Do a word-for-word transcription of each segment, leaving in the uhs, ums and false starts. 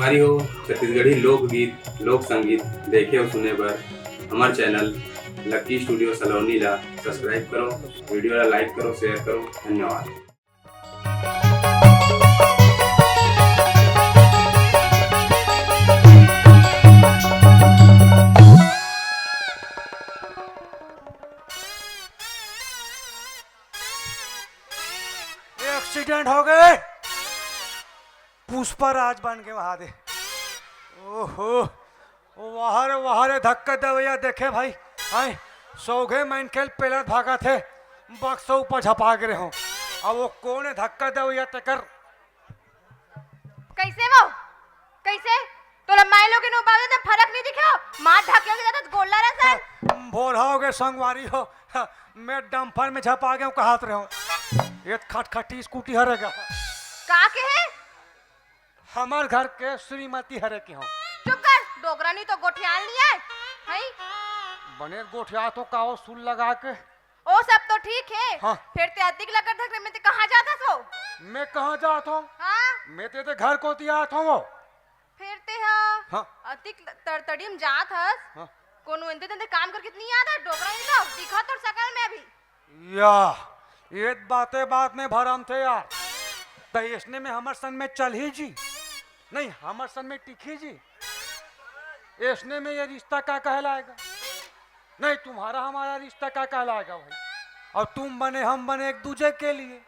संगवारी हो, छत्तीसगढ़ी लोकगीत, लोक संगीत देखे अउ सुने बर हमर चैनल लक्की स्टूडियो सलोनी ला सब्सक्राइब करो, वीडियो ला लाइक करो, शेयर करो। धन्यवाद। एक्सीडेंट हो गए, पुष्पा राज बन के वहां दे। ओहो, वाह रे, वाह रे, धक्का दवैया देखे भाई। आय, सौघे मन खेल पेलत भागत हे, बक्सा ऊपर झपा गे रहे हो। अब वो कौन है धक्का दवैया तेकर? कैसे वो? कैसे? तोला माय लोगिन उबाल दे, फरक नहीं दिखे हो? मार ढकेल के जाता गोल्ला रहा सर। भोरहा हो गए संगवारी हो। मैं डंपर में झपा गया हूँ, कहात रहे हो। ये खटखटी स्कूटी हरेगा। का के है? हमर घर के श्रीमती हरे के हो। चुप कर, डोगरा नहीं तो गोठियाल नहीं है, हैं? बने गोठिया तो का हो सुल लगा के। ओ सब तो ठीक है। हाँ। फिर ते अतिक लकर धकरे में ते कहाँ जात हस वो? मैं कहाँ जात हूँ? हाँ। मैं ते, ते घर कोती आत हूँ वो। फिर ते हा हाँ। अतिक ल-, तड़तड़ी में जात हस। हाँ। कोनो एंते तेंते काम करके नहीं आता, डोगरा नहीं तो दिखा तोर शकल में अभी। या, ये बाते बात में भरम थे यार। त इसने में हमर सन में चल ही जी। नहीं, हमर सन में टिक ही जी। इसने में ये रिश्ता का कहलाएगा? नहीं, तुम्हारा हमारा रिश्ता का कहलाएगा भाई? और तुम बने, हम बने एक दूजे के लिए।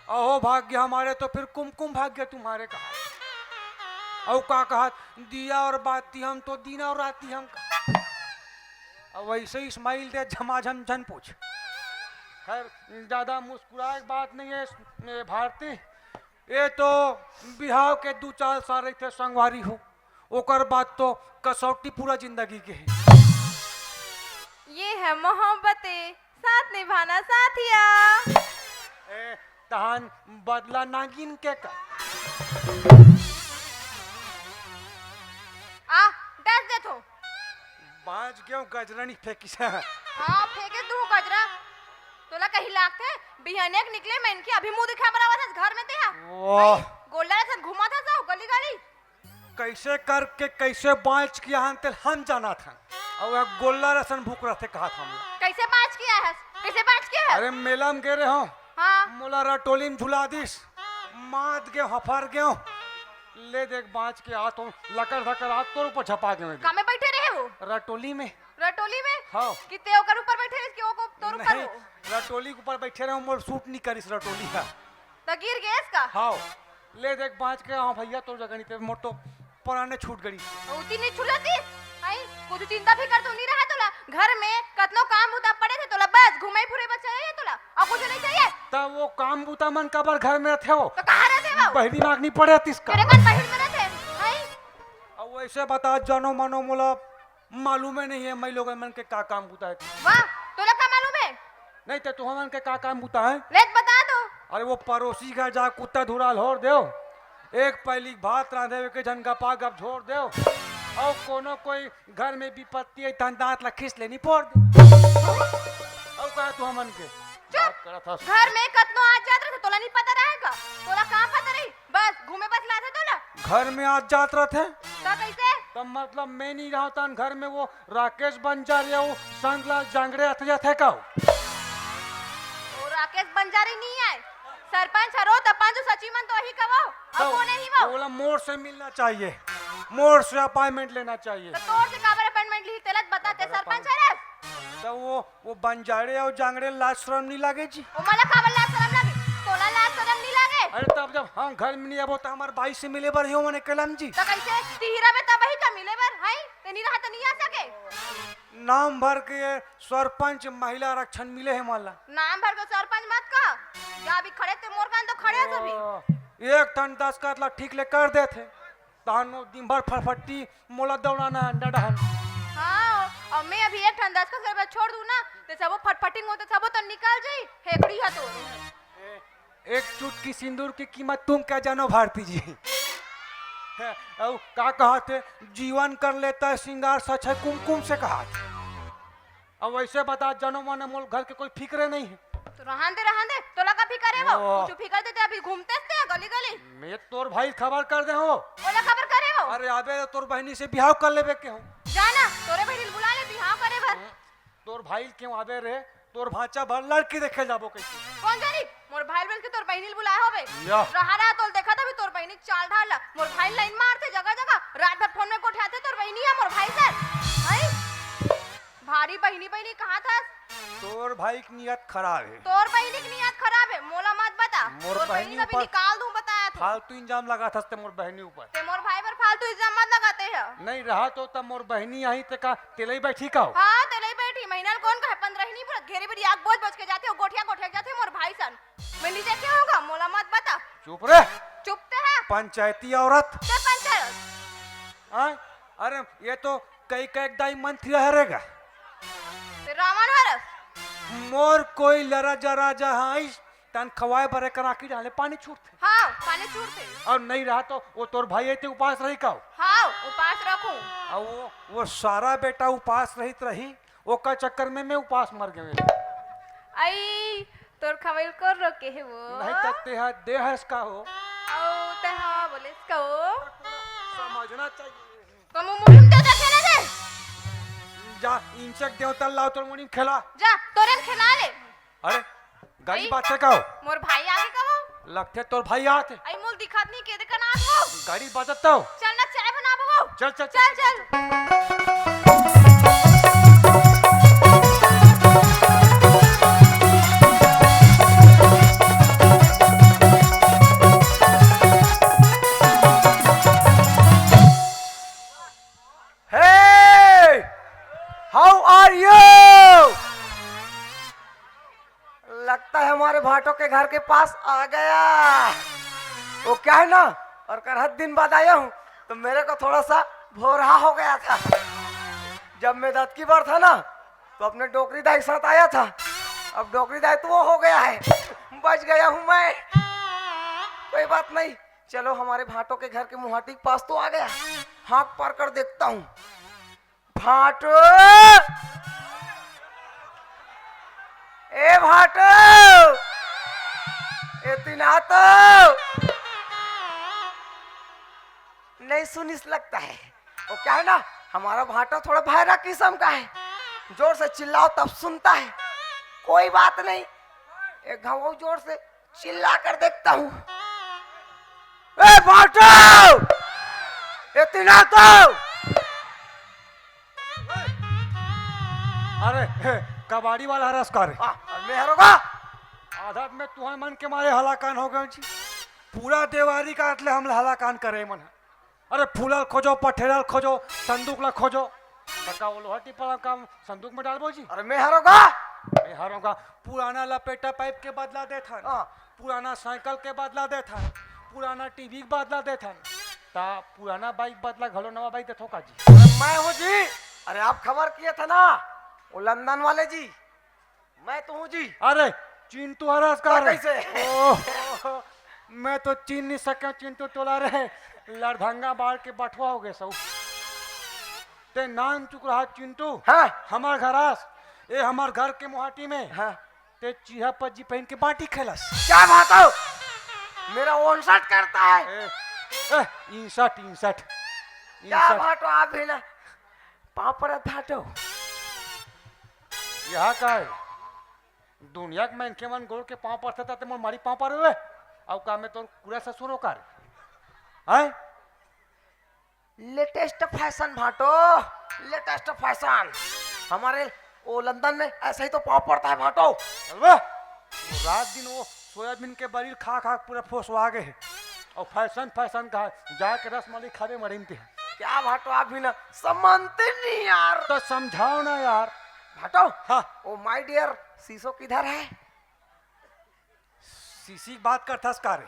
अहो भाग्य हमारे तो फिर कुमकुम भाग्य तुम्हारे कहा। और का कहा, दिया और बाती हम तो दिन और राती हम का। अब वैसे ही स्माइल दे झमाझम झन पूछ। खैर, ज्यादा मुस्कुराए के बात नहीं है, ए, भारती। ये तो बिहाव के दू चार साल रहिथे संगवारी हो, ओकर बाद तो कसौटी पूरा जिंदगी के है। ये है मोहब्बते, साथ निभाना साथिया। ए, तहान बदला नागिन के का? आ, डस देथो। बाँच गेंव, गजरा नहीं फेंकिस। हाँ, फेंके तू गजरा। तोला कहीं लागथे, बिहने के निकले मन के अभी मुंह दिखा बराबर हस घर में ते हा। वाह। गोल्ला सन घुमा था सब गली गली। कैसे करके कैसे बाँच के आन तेल हम जाना था। और वह गोल्ला रसन भूख रहते कहा था हमला। कैसे बाँच के आए हस? कैसे बाँच के आए हस? अरे मेला में गे रहे हो। हाँ। मोला रटोली में झुला दिस। मात गेंव, हफर गेंव। ले देख बाँच के आ तो लकर धकर आ तोर ऊपर झपा गेंव। का में बैठे रहे वो? रटोली में। रटोली में? हाँ। कि ते ओकर ऊपर बैठे रहिस कि ओको तोर ऊपर नहीं, हो? रटोली के ऊपर बैठे रहे, मोर सूट नहीं करिस रटोली हा। त गिर गेस का? हाँ। ले देख बाँच के, हाँ भैया, तोर जगह नहीं ते, मोर तो पराने छूट गई। उती नहीं छुड़ती? आई, कुछ चिंता फिकर तो नहीं रहा तोला। घर में कतनो काम बुता पड़े थे तोला, बस घूमे फुरे बस चाहिए तोला, और कुछ नहीं चाहिए। तब वो काम बुता मन काबर घर में रहते हो? तो कहाँ रहते हो? बहिरी नाक नहीं पड़े तिसका। तेरे कन बहिर में रहते, आई? अब वैसे बता, जानो मानो मोला मालूम ही नहीं है, मैं लोगन मन के का काम बुता है। वाह, तोला का मालूम है? नहीं तो तुहमन के का काम बुता है? ले बता दो। अरे वो पड़ोसी घर जा कुत्ता धुराल होर देव, एक पैली भात रांधे के झन गपा गप झोर देव, और कोनो कोई घर में विपत्ति है तन दांत ला खींच लेनी पोर दे। और कहा तुहमन के चुप। बात करत हस। घर में कतनो आ जात रहे, तोला नहीं पता रहे का? तोला का पता रही? बस घूमे बस लाथे तोला। घर में आ जात रहे थे। तो कैसे? तो मतलब मैं नहीं रहा था घर में, वो राकेश बंजारे वो संतलाल जांगड़े आते जाते का? वो राकेश बंजारे नहीं आए, सरपंच हरो, त पंच सचिव मन तो ही कहो। अब तो वो नहीं वो। बोला मोर से मिलना चाहिए, मोर से अपॉइंटमेंट लेना चाहिए। तो तोर से काबर अपॉइंटमेंट ली, तेला त बता, ते काबर सरपंच हरस। तो वो, वो बंजारे और जांगड़े लाज शरम नहीं लागे जी? ओ मला काबर लाज शरम लागे? तोला लाज शरम नहीं लागे? अरे तब जब हम घर में नहीं आबो तो हमार बाई से मिले बर ही हो मने कलम जी। तो कैसे तिहिरा में तब ही का मिले बर, हैं? ते नहीं रहा तो नहीं आ सके। नाम भर के ये सरपंच महिला आरक्षण मिले है मला। नाम भर के सरपंच मत कह। या अभी खड़े ते मोर कान तो खड़े हस अभी। ओ, एक ठन दस्खत ला ठीक ले कर देथे। तहानो दिन भर फटफटी मोला दौड़ाना है, डडहन। हाँ, और मैं अभी एक ठन दस्खत कर छोड़ दूँ ना, ते सबो फटफटिंग होते सबो तो निकल जाई, हेकड़ी हा तो। एक चुटकी सिंदूर की कीमत तुम क्या जानो भारती जी। है, और का कहा थे, जीवन कर लेता है श्रृंगार सच है कुमकुम से कहा थे। अब वैसे बता, जानो माने मोल घर के कोई फिक्रे नहीं है। तो रहन दे, रहन दे, तोला का फिकर है वो? ओ। कुछ फिकर देते अभी घूमते थे गली गली। मैं तोर भाई खबर कर दे हो। ओला खबर करे हो? अरे आबे, तोर बहिनी से बिहाव कर लेबे के हो। जा ना, तोरे बहिनी ल बुला ले बिहाव करे बर। तोर भाई ल क्यों आबे रे? तोर भांचा बर लड़की देखे जाबो कइसे? कोन जानी? मोर भाई ल बोल के तोर बहिनी ल बुलाए होबे। या। रहा रहा तोल देखा तभी तोर बहिनी के चाल ढाल ला। मोर भाई लाइन मारथे जगह जगह, रात भर फोन में गोठियाथे तोर बहिनी या मोर भाई सर। हई? भारी बहिनी बहिनी कहाथस। तोर भाई के नियत खराब हे। तोर बहिनी के नियत खराब हे, मोला मत बता। मोर तोर बहिनी बहिनी कभी ऊपर निकाल दूं, बताया तो। फालतू इल्जाम लगाथस ते मोर बहिनी ऊपर। ते मोर भाई पर फालतू इल्जाम मत लगाते ह। नहीं रहा तो तब मोर बहिनी आही ते का तेलई बैठी का हो? हाँ, तेलई बैठी। महीना ल कोन कहे पंद्रह ही नहीं बोलत, घेरी बेरी आग बोझ बोझ के जाथे, गोठिया गोठिया के जाथे मोर भाई सन। मैं नीचे क्या होगा, मोला मत बता। चुप रे। चुप ते है। पंचायती औरत। ते पंचायत। हाँ? अरे ये तो कई कई दाई मंत्री हरेगा। ते रावण हरस। मोर कोई लरा जरा जा हाँ इस तन खवाए बरे करा की डाले पानी छूटथे। हाँ, पानी छूटथे। और नहीं रहा तो वो तोर भाई आते उपास रही का हो? हाँ, उपास रखूं। और वो, वो सारा बेटा उपास रहित रही, ओकर चक्कर में मैं उपास मर गए। आई, तोर खवैल को रोके हे वो? नहीं त तेहा देहस का हो? औ, तेहा बोलेस का हो? समझना चाहिए। कमु मुलुम दे देखे ना दे। जा, इंचक देवता लाओ तोर मुनिम खेला। जा, तोरे खेला ले। अरे, गाड़ी आई। बात से का हो? मोर भाई आगे का हो? लगथे तोर भाई आत हे। आई मोल दिखत नहीं के देखा ना हो। गाड़ी बाजत तो। चल ना चाय बना बबू। चल, चल, चल, चल। Hey, how are you? लगता है हमारे भाटो के घर के पास आ गया। वो क्या है ना, और कर हद दिन बाद आया हूँ तो मेरे को थोड़ा सा भोरहा हो गया था। जब मैं दतकी बार था ना तो अपने डोकरी दाई के साथ आया था। अब डोकरी दाई तो वो हो गया है, बच गया हूँ मैं। कोई बात नहीं, चलो हमारे भाटो के घर के मुहाटी के पास तो आ गया, हाँक पार कर देखता हूँ। भाटो, ए भाटो, ए तिना तो नहीं सुनिस लगता है। वो क्या है ना, हमारा भाटो थोड़ा भैरा किस्म का है, जोर से चिल्लाओ तब सुनता है। कोई बात नहीं, एक घाव जोर से चिल्ला कर देखता हूँ। ए भाटो, ए तिना तो। अरे, हे, कबाड़ी वाला हरस का रे? हाँ, और मैं हरोगा। आधा में तुहर मन के मारे हलाकान हो गए जी। पूरा देवारी काट ले हम हलाकान करे मन। अरे फूलल खोजो, पठेरल खोजो, संदूक ला खोजो। त का वो लोहा टिप्पा ला का संदूक में डालबो जी? अरे मैं हरोगा। मैं हरोगा। पुराना लपेटा पाइप के बदला देथन। हाँ। पुराना साइकिल के बदला देथन। पुराना टीवी के बदला देथन। ता पुराना बाइक बदला घलो नवा बाइक देथो का जी? अरे मैं हूँ जी। अरे आप खबर किए थे ना, वो लंदन वाले जी। मैं तो हूँ जी। अरे, चिंटू हरस का रे? कैसे? ओह, मैं तो चिन नहीं सके चिंटू तोला रे। लड़धंगा बाढ़ के बठवा हो गए सऊ। ते नाम चुक रहा चिंटू। हाँ। हमार घर आस, ए हमार घर के मुहाटी में। हाँ। ते चीहा पज्जी पहन के बाटी खेलस। क्या बात हो? मेरा ओनसट करता है। ए, ए, इंसट, इंसट, क्या इंसट। भाटो आप भी ना? पाँव परत भाटो। यह का है? दुनिया के मनखे मन गोड़ के पाँव परथे, त ते मोर मारी पाँव परे हुए। अउ का मैं तोर कुरा ससुर हो का रे? हैं? लेटेस्ट फैशन भाटो, लेटेस्ट फैशन। हमारे वो लंदन में ऐसा ही तो पाँव पड़ता है भाटो। अरे वाह! वो रात दिन वो सोयाबीन के बरील खा खा पूरा फोसवा गए है। और फैशन फैशन का है, जाके रसमलाई खावे मरीन ते। क्या भाटो आप भी ना समझते नहीं यार। तो समझाओ ना यार। भाटो, हाँ। वो माय डियर सीसो किधर है? सीसी की बात करथस का रे?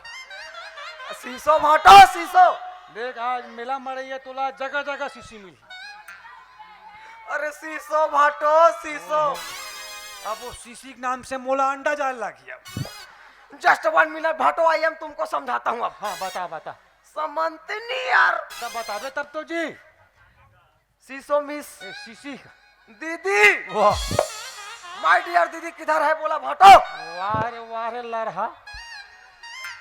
सीसो भाटो, सीसो। देख, आज मेला मड़ैया तोला जगह जगह सीसी मिली। अरे सीसो भाटो, सीसो। अब वो सीसी के नाम से मोला अंडा जाल लागी अब। Just one minute भाटो, I am तुमको समझाता हूँ अब। हाँ, बता, बता। समझते नहीं यार। तब बताबे तब तो जी। सीसो मिस। ए, सीसी। दीदी। वाह। My dear दीदी किधर है बोला भाटो। वाह रे, वाह रे लड़हा।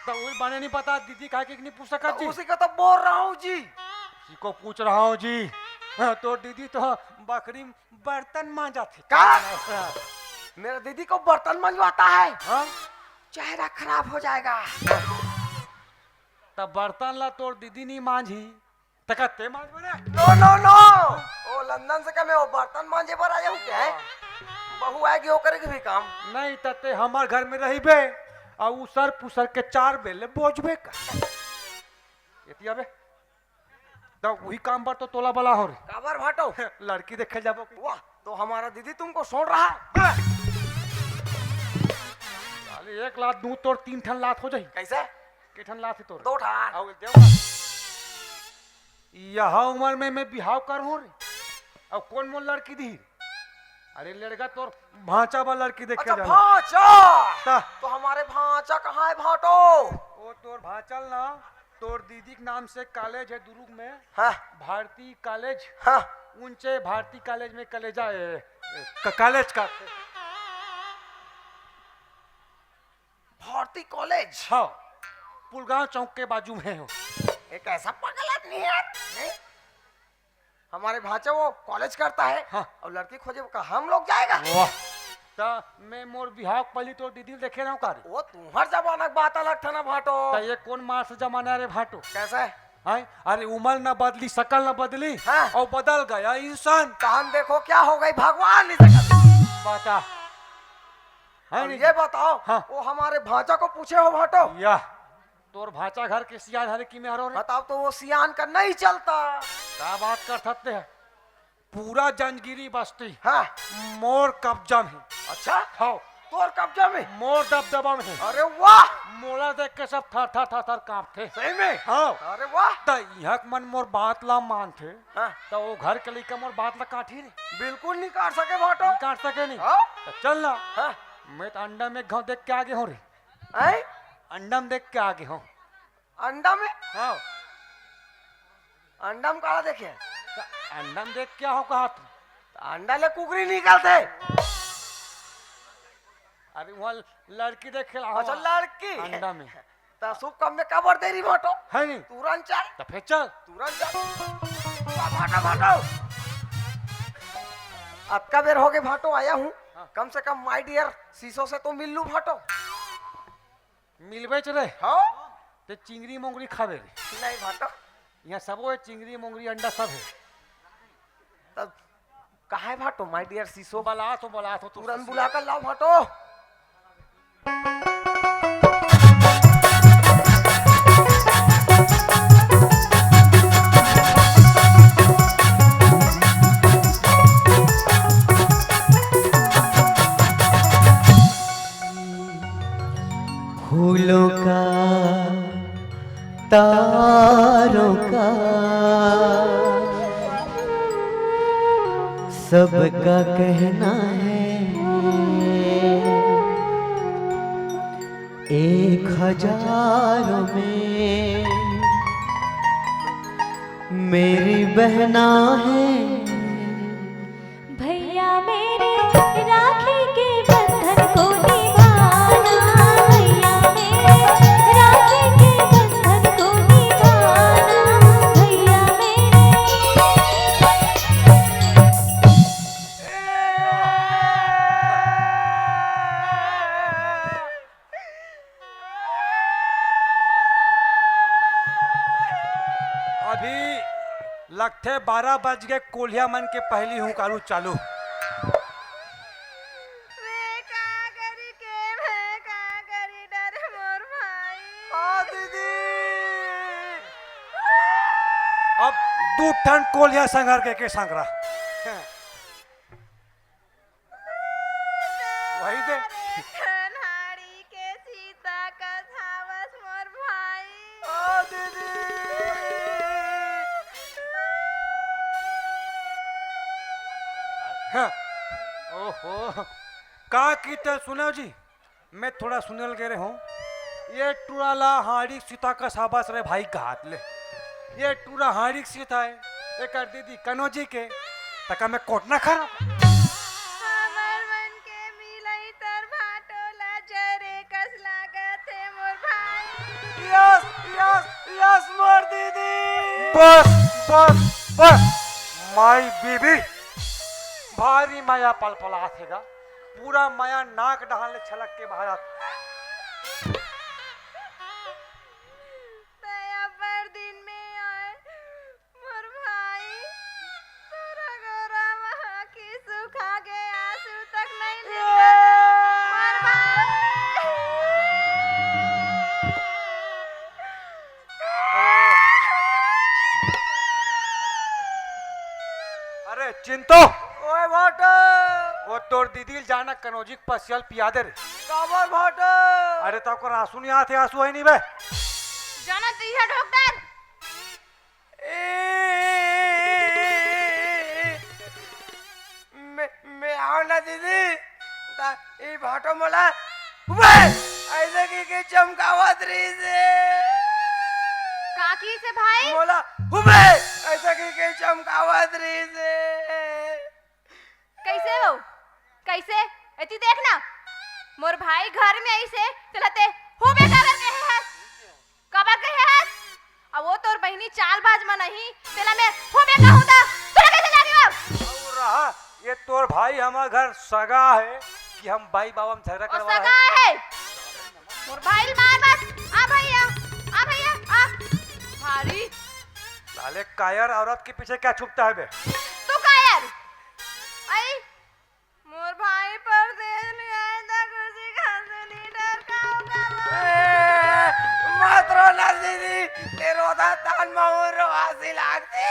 तो उही बने नहीं पता दीदी काहे के नहीं पूछ सकत तो जी? उसी का तो बोल रहा हूँ जी। किसी को पूछ रहा हूँ जी। हाँ, तो दीदी तो बखरी बर्तन मांजा थे। का? मेरा दीदी को बर्तन मंजवाता है? हाँ? चेहरा खराब हो जाएगा। तब बर्तन ला तोर दीदी नहीं मांझी, तका ते मांझ बने? नो, नो, नो। ओ लंदन से का मैं वो बर्तन मांजे बर आया हूँ क्या है? बहू आएगी, वो करेगी भी काम। नहीं, त ते हमार घर में रहिबे, और उसर पुसर के चार बेले बोझबे का। एती अबे। त वही काम बर तो तोला बला हो रे। काबर भाटो? लड़की देखे जाबो कि? वाह, तो हमारा दीदी तुमको छोड़ रहा है? हाँ। साले एक लात दूं तोर तीन ठन लात हो जाही। कैसे? के ठन लात है तोर? दो ठन। आओ, देव। यह उम्र में मैं बिहाव कर हूँ रे। अब कौन मोल लड़की दी? अरे लड़का तोर भांचा बा लड़की देखे अच्छा, जाना। भांचा। ता। तो हमारे भांचा कहाँ है भाटो? वो तोर भांचल ना, तोर दीदी के नाम से कॉलेज है दुरुग में। हाँ। भारती कॉलेज। हाँ। ऊंचे भारती कॉलेज में कॉलेजा है। क-, कॉलेज का। भारती कॉलेज। हाँ, पुलगांव चौक के बाजू में हो। एक ऐसा पागल आदमी है यार। नहीं? हमारे भांचा वो कॉलेज करता है। हाँ। और लड़की खोजे का हम लोग जाएगा। वाह। त मैं मोर बिहाव पहली तो दीदी देखे रहूं का रे? वो तुम्हार जमाना की बात अलग था ना भाटो। त ये कौन मार से जमाना है रे भाटो? कैसा है? हैं? अरे उम्र न बदली, शकल न बदली। हाँ। और बदल गया इंसान। तहन देखो क्या हो गई, भगवान नहीं सकता। बता। है और नहीं? ये बताओ, हाँ। वो हमारे भांचा को पूछे हो भाटो? या, तोर भांचा घर के सियान हरे कि मैं हरो रे? बताओ तो, वो सियान का नहीं चलता। क्या बात कर सकते हैं? पूरा जंजगिरी बस्ती हाँ। मोर कब्जा में। अच्छा? हाँ। तोर कब्जा में? मोर दबदबा में। अरे वाह! मोला देख के सब थर थर थर थर कांपथे। सही में? हाँ। अरे वाह! त इहाँ के मन मोर बात ला मानथे। हाँ। त वो घर के लइका मोर बात ला काटही रे। बिल्कुल नहीं काट सके भाटो। नहीं काट सके नहीं। हाँ? त चल ना। हाँ। मैं त अंडा में घाव देख के आगे हूँ रे। हैं? अंडा में देख के आगे हूँ। अंडा में? हाँ। अंडा में काला देखे? त अंडा में देख क्या हो कहा तू? त अंडा ले कुकरी निकलथे। अरे वहाँ लड़की देखे ला अच्छा, वहाँ। लड़की? अंडा में। त शुभ काम में काबर देरी भाटो? है नहीं? तुरंत चल। त फिर चल। तुरंत चल। भाटो, भाटो। अतका बेर होगे भाटो आया हूँ। हाँ। कम से कम my dear शीशो से तो मिल लूँ भाटो। मिलबेच रे। हाँ? ते चिंगरी मोंगरी खाबे रे। नहीं भाटो। यहाँ सबो है, चिंगरी मोंगरी अंडा सब है। तब कहाँ है भाटो, my dear शीशो? बला तो, बला तो, तुरंत बुला कर लाओ भाटो। फूलों का, तारों का, सबका कहना है, एक हजारों में मेरी बहना है। भैया मेरे, राखी के बंधन को निभाना, भैया मेरे, राखी के बंधन को निभाना, भैया मेरे। अभी लगथे बारह बज के, कोलिया मन के पहली हुंकारू चालू। मैं का करी के, मैं का करी, डरे मोर भाई। हाँ दीदी। अब दू ठन कोलिया संघर के, के संघरा। वही दे। ठन हाड़ी के सीता कस हावस मोर भाई। ओ दीदी। हाँ। ओहो। का कीते सुनो जी, मैं थोड़ा सुनल गे रहे हूँ। ये टूरा ला हाड़ी सीता कस हावस रे भाई घात ले। ये टूरा हाड़ी सीता है, एकर दीदी कनौजी के, तका मैं कोटना खरा। हमर मन के मिलई तर भाटो ला जरे कस लागत हे मोर भाई। यस, यस, यस मोर दीदी। बस, बस, बस, माई बीबी, भारी मया पलपलात हे गा। पूरा मया नाक डहान ले छलक के बाहर आत। तया पर दिन में आए, मोर भाई, तोरा गोरा वहाँ की सुखा के आंसू तक नहीं निकलत। मोर भाई। अरे चिंतो, ओए भाटो। वो तोर दीदी ल जाना कनौजी के पसिया ल पिया दे रे। काबर भाटो? अरे त ओकर आंसू नहीं आते, आंसू है नहीं बे। जाना दीहा डॉक्टर। ए, मैं, मैं आव ना दीदी, ता ई भाटो मोला हुबे ऐसे की के चमकावत रहिस हे। का किहिस हे भाई? मोला हुबे ऐसे की के चमकावत रहिस हे। कैसे हो? कैसे? एती देख ना, मोर भाई घर में आइस हे, तेला ते हुबे काबर कहे हस? काबर कहे हस? अब वो तोर बहिनी चालबाज मन आही, तेला मैं हुबे कहूं त तोला कैसे लागी हो? अउ रहा, ये तोर भाई हमर घर सगा हे कि हम बाई बाबा में झगड़ा ओ करवा सगा हे? मोर भाई ल मार बस। आ भैया, आ भैया, आ। भारी। साले कायर औरत के पीछे क्या छुपता है बे? तू कायर? आई, मोर भाई परदेस ले आए त खुशी खांसी नहीं डर का होगा वो? ए, मत रो ना दीदी, ते रोदा तान माहूर रो आसी लागती।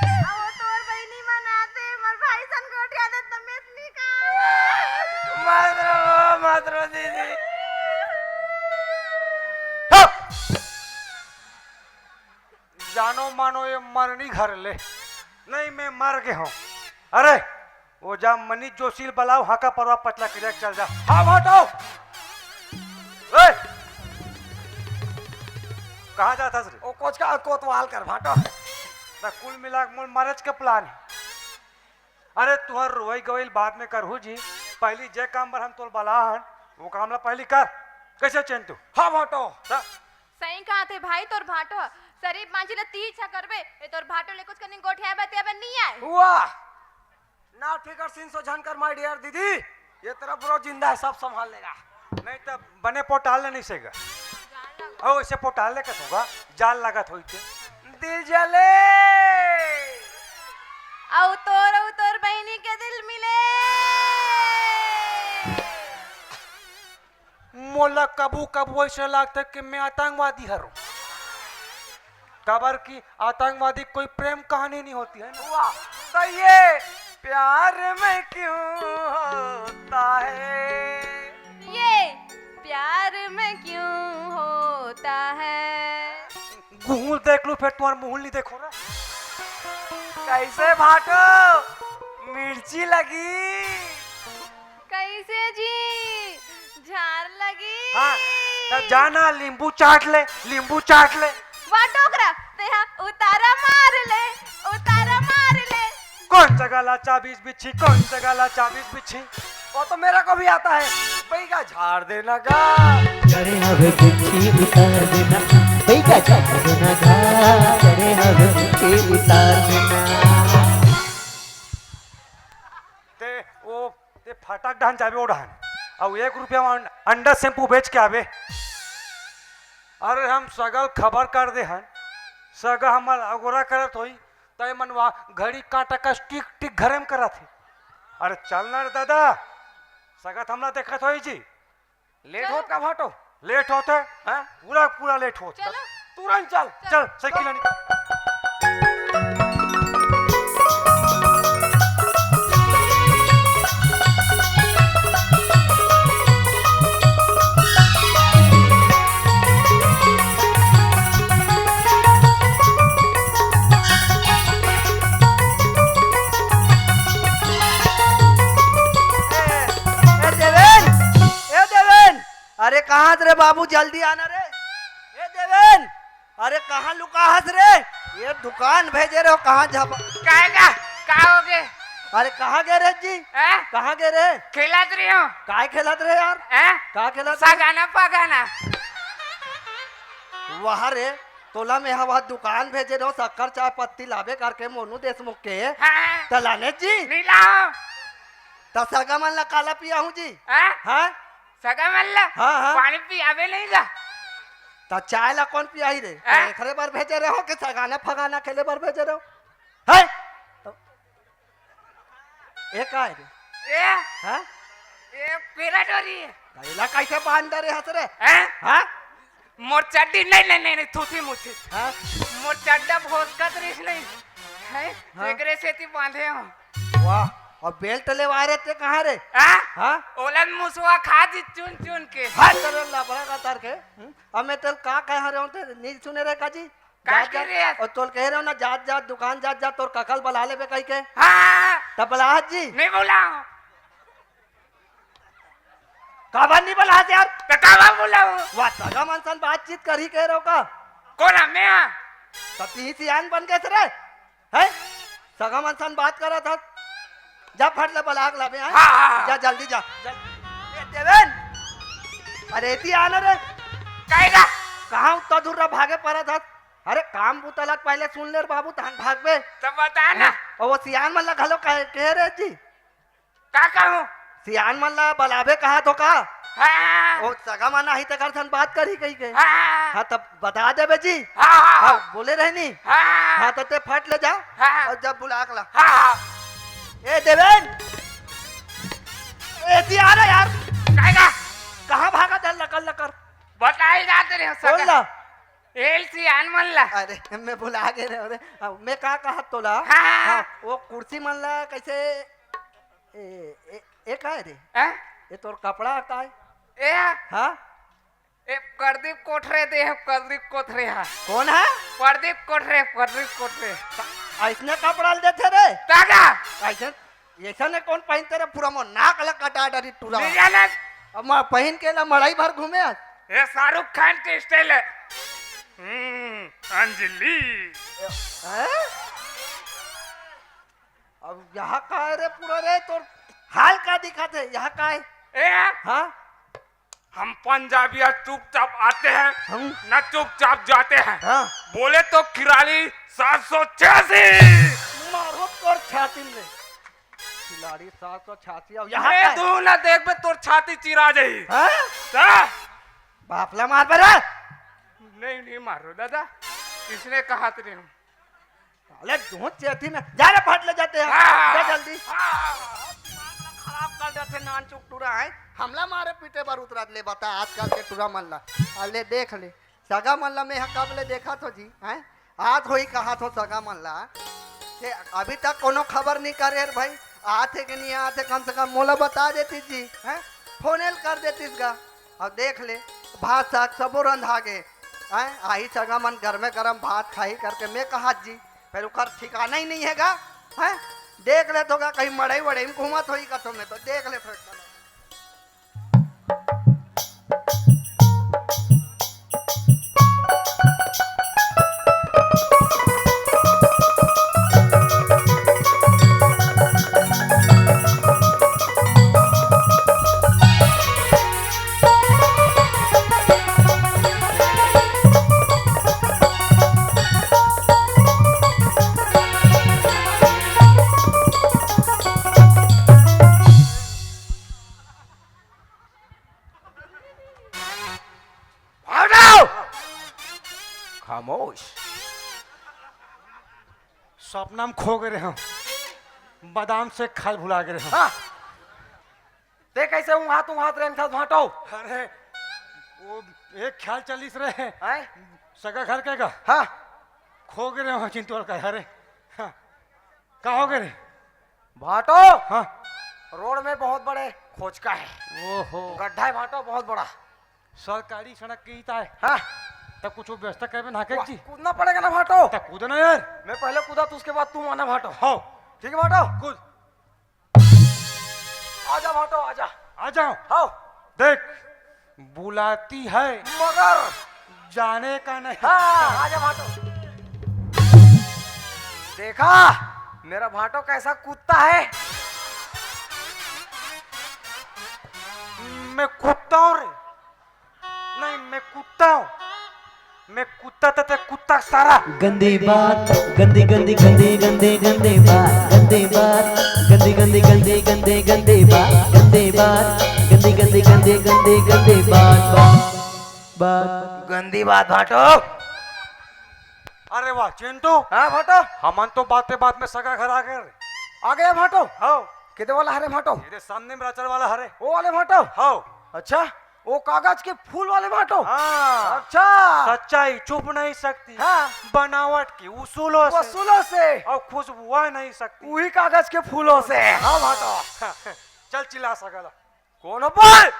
अब वो तोर बहिनी मनाते, मोर भाई सन गोठिया दे तमेत निकाल। मत रो, मत रो दीदी। जानो मानो ये मरनी घर ले, नहीं मैं मर गे हूँ। अरे, वो जा मनीष जोशी ल बलाओ, हाका परवा पतला करिया चल जा। हाँ भाटो। ए! कहाँ जात हस रे? ओ कोचका कोतवाल कर भाटो। ना कुल मिला के मोर मरेच के प्लान हे। अरे तुहर रोई गवई ल बाद में करहू जी, पहली जे काम बर हम तोल बला हन, वो काम ला पहली कर। कैसे चिंतू? हाँ भाटो। त सही कहा थे भाई तोर भाटो ह। शरीफ मांझी ल तीछा करबे, ए तोर भाटो ले कुछ कनी गोठिया बतिया बन नहीं आए। वाह, ना फिकर सिंह सो झनकर my dear दीदी, ये तरफ ब्रो जिंदा है, सब संभाल लेगा। नहीं त बने पोटाल ले नहीं सेगा। अउ ऐसे पोटाल ले कस होगा, जाल लागत होई ते। दिल जले। अउ तोर, अउ तोर बहिनी के दिल मिले। मोला कभू कभू ऐसे लागथे कि मैं आतंकवादी हरो, काबर कि आतंकवादी कोई प्रेम कहानी नहीं होती है ना। वाह, तो ये प्यार में क्यों होता है? ये प्यार में क्यों होता है? गुहुल देख लू, फिर तुम्हार मुहुल नहीं देखो ना। कैसे भाटो, मिर्ची लगी? कैसे जी, झार लगी? हाँ, तब जाना लींबू चाट ले, लींबू चाट ले। वाह डोकरा, तेहा उतारा मार ले, उतारा मार ले। कौन जगह ला चाबीस बिच्छी, कौन जगह ला चाबीस बिच्छी? वो तो मेरे को भी आता है। बैगा झाड़ देना गा। करे हवे गुच्छी उतार देना, बैगा झाड़ देना गा। करे हवे गुच्छी उतार देना। ते ओ, ते फाटक डहान जाबे ओ डहान। अउ एक रुपया में अंडा शैम्पू बेच के आबे। अरे हम सगा ल खबर कर दे हन, सगा हमर अगोरा करत होई, तय मनवा घड़ी कांटा कस टिक टिक घरे में करत हे। अरे चल ना रे दादा, सगा त हमला देखत होई जी। लेट होत का भाटो? लेट होत हे। हाँ? पूरा पूरा लेट होत। चलो। तुरंत चल। चल, साइकिल निकाल। ए, ए देवेन, ए देवेन, अरे कहाँ हस रे बाबू, जल्दी आना रे। ए देवेन, अरे कहाँ लुका हस रे? ये दुकान भेजे रहो, कहाँ झप- काय का? का हो गे? अरे कहाँ गे रे जी? हैं? कहाँ गे रे? खेलत रहे हो। काय खेलत रहे यार? हैं? का खेलत रहे? सगाना पगाना। वाह रे, तोला मैं हवा दुकान भेजे रहो, शक्कर चाय पत्ती लाबे करके मोनू देशमुख के। हाँ। त लाने जी? नहीं लाओ। त सगा मन ला काला पियाहूँ जी? हाँ? हाँ? सगा मन ला? हाँ, हाँ। पानी पियाबे नहीं जा। त चाय ला कौन पियाही रे? हाँ? त एखरे बर भेजे रहो कि सगाना फगाना खेले बर भेजे रहो? है? ए का है रे? ए? हाँ? ए पेला डोरी है। त एला कैसे बांध डरे हस रे? हैं? हाँ? मोर चड्डी नहीं, नहीं, नहीं, नहीं, थूथी मुथी। हाँ? मोर चड्डा भोसकत रहिस नहीं। हैं? हाँ? एकरे सेती बांधे हूँ। वाह, और बेल्ट लेवा रहे ते कहाँ रे? हाँ? हाँ? ओलन मुसवा खा जी चुन चुन के। हाथ करे लबड़ा का तार के। हम्म? अब मैं तेल का कह रहे हूँ ते नहीं सुने रे का जी? का जात, के जात, रे? और तोल कह रहे हो ना, जात, जात, दुकान जात, जात, तोर ककल बला लेबे कही के। हाँ। तब बलाहत जी। नहीं बोला। काबर नहीं बलाहत यार? तो काबर बोला वो? वाह, सगा मन सन बातचीत करी कह रहे हो का? कौन है मैं? हाँ? तब ती सियान बन गए रे? हैं? सगा मन सन बात करत हस। जा फट ले बलाक लाबे, हैं? हाँ, हाँ, हाँ। जा जल्दी जा। जल-, ए देवेन! अरे एती आना रे। काहे गा? कहाँ उत्ता दूर रह भागे परत हस? अरे काम बुता ला पहले सुन ले रे बाबू, तहन भागबे। तब बता ना। हैं? और वो सियान मन ला घलो कहे, कहे रे जी। का कहूँ? सियान मन ला बलाबे कहा तो का? हाँ। वो सगा मन आही तेकर सन बात करी कही के। हाँ। हाँ, तब बता देबे जी। हाँ, हाँ, हाँ, हाँ। बोले रहनी। हाँ। हाँ, तो ते फट ले जा। हाँ। और जब बुलाक ला। हाँ, हाँ। ए देवेन, एती आ रहा यार। काहे गा? कहाँ भागा था लकर लकर? बताई जाते रहे बोल सगा। ला। एल सियान मन ला। अरे, मैं बुला के रहे रे। हाँ, मैं का कहा तोला? हाँ, हाँ, हाँ। हाँ, वो कुर्सी मन ला कैसे, ए, ए, ए का है रे? हैं? ये तोर कपड़ा का है? ए? हाँ? ए, प्रदीप कोठरे दे है, प्रदीप कोठरे हा। कौन है? प्रदीप कोठरे, प्रदीप कोठरे। ऐसने कपड़ा ल देथे रे? दादा! ऐसे, ऐसा ने कौन पहनते रे? पूरा मोर नाक ला कटा डरी टूरा। नहीं जाने। अब मैं पहन के ला मड़ई भर घूमे आज। ये शाहरुख खान के स्टाइल है। हम्म, अंजलि। हैं? अब यहाँ का है रे पूरा रे? तोर हाल का दिखत है? यहाँ का है? ए? हाँ? हम पंजाबिया चुपचाप आते हैं, हम? ना चुपचाप जाते हैं। हाँ। बोले तो खिलाड़ी सात सौ छियासी। मारो तोर छाती में। खिलाड़ी सात सौ छियासी, अब यहाँ मैं का है? दू ना देखबे तोर छाती चिरा जाही। हाँ? का? बापला मार बे रे। नहीं, नहीं मारो दादा, इसने कहा तो नहीं हम। साले दोनों चेती में जा रे, फट ले जाते हैं। हाँ। जा जल्दी। हाँ। दिमाग ला खराब कर देथे नान चुक टूरा है। हमला मारे पीटे बर उतरत ले बता आजकल के टूरा मन ला। अले देख ले, सगा मन ला मैं ह कब ले देखत हो जी, हैं? आज होई कहत हो सगा मन ला। ते अभी तक कोनो खबर नहीं करे रे भाई, आथे कि नहीं आथे, कम से कम मोला बता देती जी, हैं? फोन ल कर देतीस गा। अब देख ले, भात साग सबो रंधा गे। हैं? आही सगा मन गरमे गरम भात खाही करके मैं कहत जी, फिर ओकर ठिकाना ही नहीं है गा। हैं? देख ले तो गा, कहीं मड़ई वड़ई में घूमत होई कथो में तो देख ले फिर। भाग जाओ। खामोश। सपना में खो गए रहे हम, बादाम से खाल भुला गए रहे हम। हाँ। ते कैसे उहात उहात रेंगथस भाटो? अरे, वो एक ख्याल चलिस रहे। हैं? सगा घर के का? हाँ। खो गए रहे हम चिंतोल का, अरे। हाँ। का हो गए रे? भाटो। हाँ। रोड में बहुत बड़े खोचका है। ओहो। गड्ढा है भाटो बहुत बड़ा। सरकारी सड़क की ईटा है। हाँ। तब कुछ व्यवस्था करबे ना कर वाह, जी। कूदना पड़ेगा ना भाटो। तब कूदो ना यार। मैं पहले कूदा तो उसके बाद तुम आना भाटो। हाँ। ठीक है भाटो। कूद। आजा भाटो, आजा। आ जाओ। हाँ। देख, बुलाती है, मगर जाने का नहीं। हाँ, आजा भाटो। देखा, मेरा भाटो कैसा कूदता है। मैं कूदता हूँ रे। नहीं, मैं कूदता हूँ। मैं कुत्ता त ते कुत्ता सारा। गंदी बात, गंदी गंदी गंदी गंदी गंदी बात, गंदी बात, गंदी गंदी गंदी गंदी गंदी बात, गंदी बात, गंदी गंदी गंदी गंदी गंदी बात, बात, बात। गंदी बात भाटो। अरे वाह चिंटू। हाँ भाटो। हमन तो बाते बात में सगा घर आ गए रे। आ गया भाटो। हाँ। किधर वाला हरे भाटो? मेरे सामने में राचर वाला हरे। वो वाले भाटो। हाँ। अच्छा, वो कागज के फूल वाले भाटो। हाँ। अच्छा। सच्चाई छुप नहीं सकती। हाँ। बनावट के उसूलों से। वसूलों से। और खुशबू आ नहीं सकती। वही कागज के फूलों से। हाँ भाटो। चल चिल्ला सगा ला। कौन हो बोल?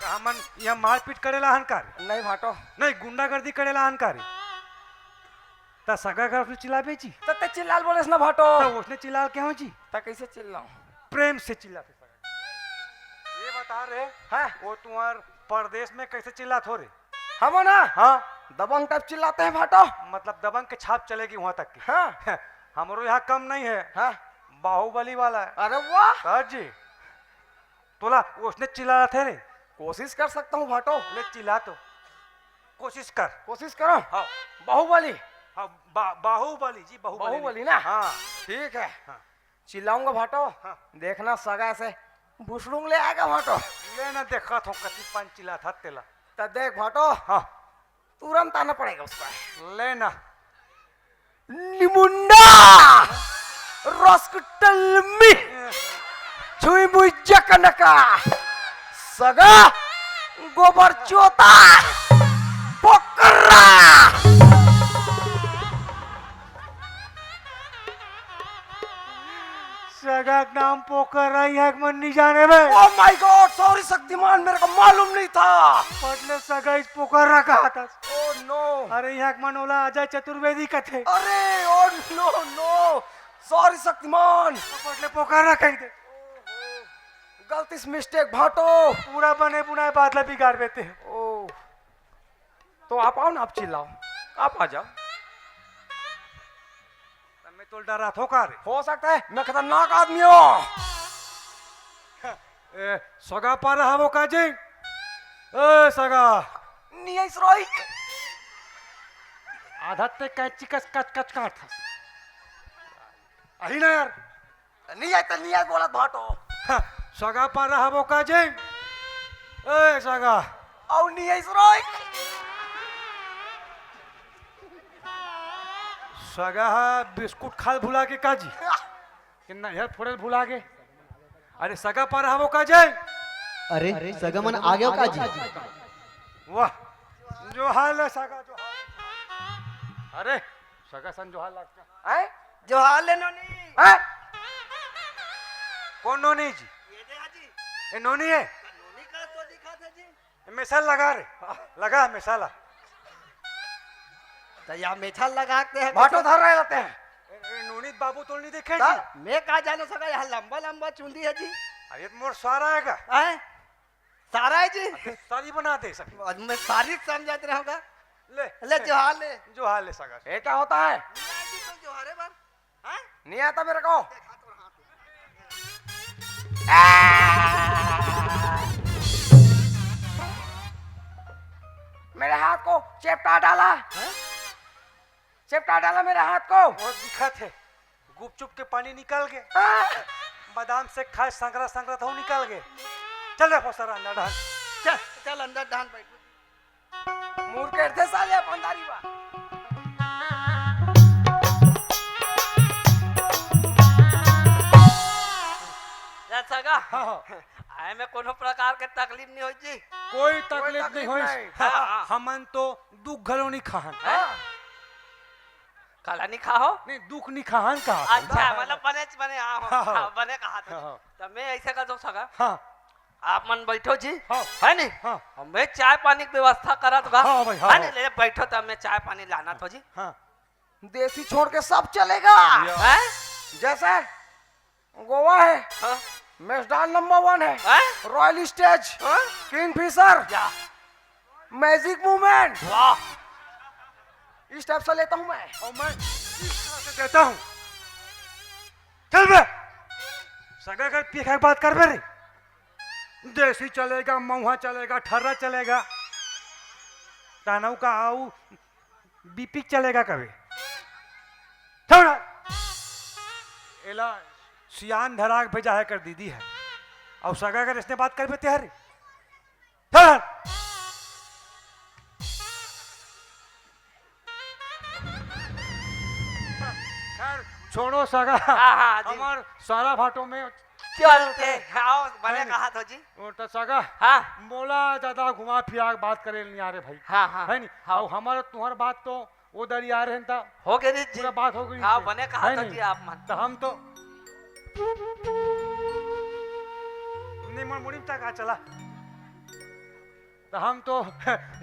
का हमन यहाँ मारपीट करेला हन का रे? नहीं भाटो। नहीं, गुंडागर्दी करेला हन का रे? त सगा घर उसने चिल्लाबे जी। त ते चिल्लाल बोलेस ना भाटो। त उसने चिल्लाल के हो जी? त कैसे चिल्लाऊं? प्रेम से चिल्लाते सगा। ये बता रे, हाँ? वो तुम्हार परदेस में कैसे चिल्लात हो रे? हम ना? हाँ। दबंग टाइप चिल्लाते हैं भाटो। मतलब दबंग के छाप चलेगी वहां तक की। हाँ। हमरो यहाँ कम नहीं है। हाँ। बाहुबली वाला है। अरे वाह। हाँ जी। तोला उसने चिल्लात हे रे। कोशिश कर सकता हूँ भाटो। ले चिल्ला तो। कोशिश कर। कोशिश करो। हाँ। बाहुबली। हाँ, बा-, बाहुबली जी, बाहुबली। बाहुबली ना? हाँ। ठीक है। हाँ। चिल्लाऊंगा भाटो। हाँ। देखना सगा से भुसड़ुंग ले आएगा भाटो। ले ना देखत हूँ कति पंच चिल्लात हे तेला। त देख भाटो। हाँ। तुरंत आना पड़ेगा उसका। ले ना। निमुंडा, रसकटलमी, छुई मुई जकनका, सगा, गोबर चोता, पोकरा। सगा के नाम पोकरा, यहाँ के मन नहीं जाने बे। Oh my God, sorry Shaktimaan, मेरे को मालूम नहीं था। पटले सगा इस पोकरा कहा था। Oh no। अरे, यहाँ के मन ओला अजय चतुर्वेदी कथे। अरे, oh no, no, sorry Shaktimaan. पटले पोकरा कह दे। गलती से मिस्टेक भाटो। पूरा बने बुनाए बादला बिगाड़ देते हैं। ओ। तो आप आओ ना, आप चिल्लाओ, आप आ जाओ। मैं तो डरा थो का रे? हो सकता है, मैं खतरनाक आदमी हूँ। ए, सगा पारा हवो का जी? ए, सगा। नहीं आई सरोई। आधा ते कैची कस कच कच काट था। अही ना यार। नहीं आय त नहीं आय बोलत भाटो। हाँ, सगा पारा हबो का जी? ए सगा। अउ नहीं आय सरोई। सगा हा बिस्कुट खाल भुला के का जी? कि नैहर फोड़ल भुला के? अरे सगा पारा हबो का जी? अरे सगा मन आ गयो का जी? वाह, जोहार ले सगा, जोहार। अरे सगा सन जोहार लागता। हैं? जोहार ले नोनी। हैं? कौन नोनी जी? ये दे हाजी। ये नोनी है? नोनी का तो दिखा था जी। ये मेसा लगा रे। लगा मेसा ला। तो या मेसा लगा के है। भाटो धर रहे रहते हैं। ए, ए, नोनी बाबू तो नहीं देखे ता? जी? मैं का जानो सगा, यहाँ लंबा लंबा चुंदी है जी। अरे तो मोर सारा है का? हैं? सारा है जी। अच्छा, सारी बना दे सभी। आज मैं सारी समझत रहूंगा। ले। ले जोहार ले। जोहार ले सगा। ये क्या होता है? नहीं आती तो जोहारे बार। हाँ? नहीं आता मेरे को। देखा तो रहा तू। आ! मेरे हाथ को चेपटा डाला। हाँ? चेपटा डाला मेरे हाथ को। बहुत दिखत है। गुपचुप के पानी निकल गए। आ! बादाम से खाए संगरा संगरा तो निकल गए। चल रे फोसरा अंदर डाल। चल, चल अंदर डाल बैठ। मूर्ख करथे साले अपन दारी बा। जा सगा। हाँ, हाँ। आए में कोनो प्रकार के तकलीफ नहीं होई जी। कोई तकलीफ तकलीफ नहीं होई। नहीं। हाँ, हाँ। हमन तो दुख घलो नहीं खाहन। हाँ। काला नहीं खाहो? नहीं, दुख नहीं खाहन कहा। अच्छा, मतलब बने, बने, हाँ, हाँ, हाँ। हाँ, बने कहा था। हाँ, हाँ। तो मैं ऐसे कर दो सगा। हाँ। आप मन बैठो जी, हाँ। है नी? हाँ। और मैं चाय पानी की व्यवस्था करत बा। हाँ भाई, हाँ, है नी? हाँ। ले बैठो, तब मैं चाय पानी लाना थो जी। हाँ। देसी छोड़ के सब चलेगा। या। हैं? जैसे गोवा है, हाँ। मेजदार नंबर वन है, हैं? रॉयल स्टेज, हाँ? किंगफिशर, या। Magic movement. वाह। इस टाइप से लेता हूँ मैं। और मैं इस तरह से देता हूँ। चल बे, सगा कर पी खाए बात कर बे रे। देसी चलेगा, महुआ चलेगा, ठर्रा चलेगा, तनऊ का आऊ बीपी चलेगा कबे? छोड़ा। एला सियान धरा के भेजा है कर दीदी है। अउ सगा कर इसने बात करबे ते हरे। छोड़ा। खैर, छोड़ो सगा। हाँ, हाँ, जी। हमार सारा भाटो में चलते। आओ, बने है नी? कहा तो जी। वो तो सगा। हाँ। मोला ज्यादा घुमा फिरा के बात करे नहीं आ रहे भाई। हाँ, हाँ। है नी? हाँ। अउ हमार तुहर बात तो वो दरी आ रहे हैं ता। हो गए रीत जी। पूरा बात हो गई हाँ, से। बने कहा है तो नी? जी आप मन। तो हम तो निमन मुड़ी तक आ चला। तो हम तो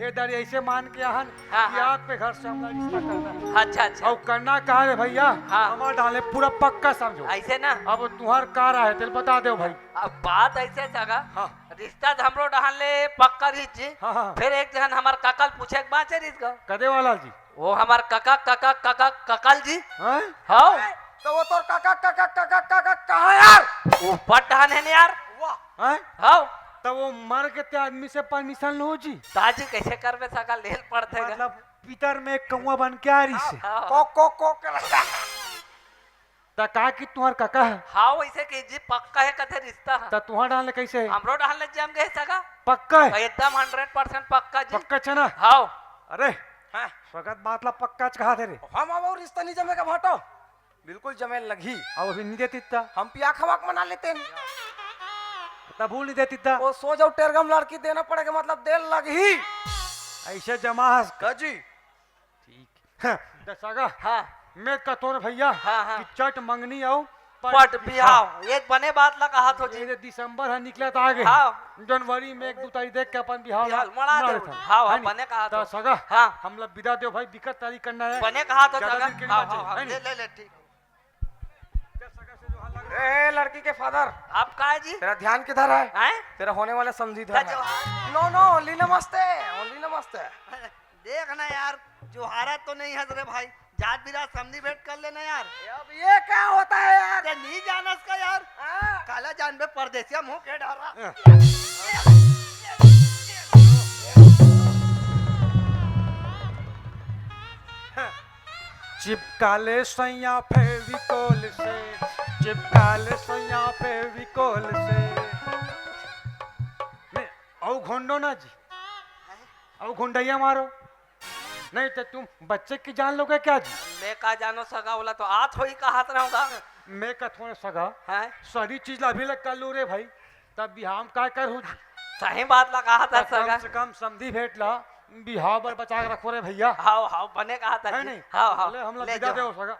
ये दारी ऐसे मान के आहन हाँ, कि हाँ। आपके घर से हमरा रिश्ता करना है। अच्छा, अच्छा। अउ करना का रे भैया, हाँ। हमार डाले पूरा पक्का समझो। ऐसे ना? अब तुहार का राय है, तेल बता दो भाई। अब बात ऐसे सगा, हाँ। रिश्ता तो हमरो डाले पक्का रहिस जी। हाँ, हाँ। फिर एक जन हमार ककल पूछे के बाचे रहिस गा। कदे वाला जी? वो हमार कका, कका, कका, ककल जी। हैं? हाँ। तो वो तोर कका, कका, कका, कका कहाँ यार? ऊपर डाहन है न यार। वाह। हैं? हाँ। तो वो मर के ते आदमी से परमिशन लो जी? ताजी कैसे करबे सगा, लेल पड़थे गा। मतलब पितर में एक कौआ बन के आ रही से। हाँ, हाँ। को, को, को के रहा। त का कि तुहर कका है? हाँ, वैसे कि जी पक्का है कथे रिश्ता है। त तुहर डाले कैसे है? हमरो डाले जम गए सगा। पक्का है? एकदम हंड्रेड परसेंट पक्का जी। पक्का छे ना? हाँ। अरे, हाँ। सगत बात ला पक्का च कहा थे रे। हम अब और रिश्ता नहीं जमेगा भाटो। बिल्कुल जमे लगही। अब अभी नहीं देती त? हम पिया खवा के मना लेते हैं। तब भूल नहीं देती त? वो सो जाओ टेरगम लड़की देना पड़ेगा, मतलब देर लगही। ऐसे जमा हस का जी? ठीक। हाँ, दसागा। हाँ। मैं कतोर भैया हाँ, हाँ। कि चट मंगनी आऊ पट पट बिहाव। बिहाव। एक बने बात ला कहा थो जी। ये दिसंबर है, निकला तो आ गए। हाँ। जनवरी में एक दो तारीख देख के अपन बिहाव बिहाव ला मना मना दे। लेथन। हाँ, हाँ, है नी? बने कहा तो थो। सगा, हाँ। हम लोग विदा देव भाई, बिकट तारीख करना है। बने कहा थो ज्यादा सगा। दिन के हाँ, बाद हाँ, जाए, हाँ, है नी? ले, ले, ले, ठीक। ए, लड़की के फादर। आप का है जी? तेरा ध्यान किधर है? हैं? तेरा होने वाला समझी इधर है। जोहार। No, no, only नमस्ते, only नमस्ते। देख ना यार, जोहारा तो नहीं हंस रे भाई, जात बिरात समझी भेंट कर लेना यार। ये अब ये क्या होता है यार? ते नहीं जानस का यार? हाँ। काला जान बे परदेसिया मुंह के डारा। हाँ। चिपका ले सैया फेविकोल से, चिपका ले सैया फेविकोल से। नहीं, औ घोंडो ना जी, औ घोंडैया मारो, नहीं तो तुम बच्चे की जान लोगे क्या जी? मैं का जानो सगा, बोला तो आज होई कहात रहूंगा। मैं कथों सगा, हैं? सारी चीज ला अभी लग कर लू रे भाई, तब बिहाव में काय कर हो जी? सही बात ला कहा था त कम सगा। से कम समधी भेंट ला बिहाव बर बचा के रखो रे भैया। हाव, हाव, बने कहा था है जी। नहीं? हाव, हाव। बोले हम लोग ले विदा जाओ। दे हो सगा।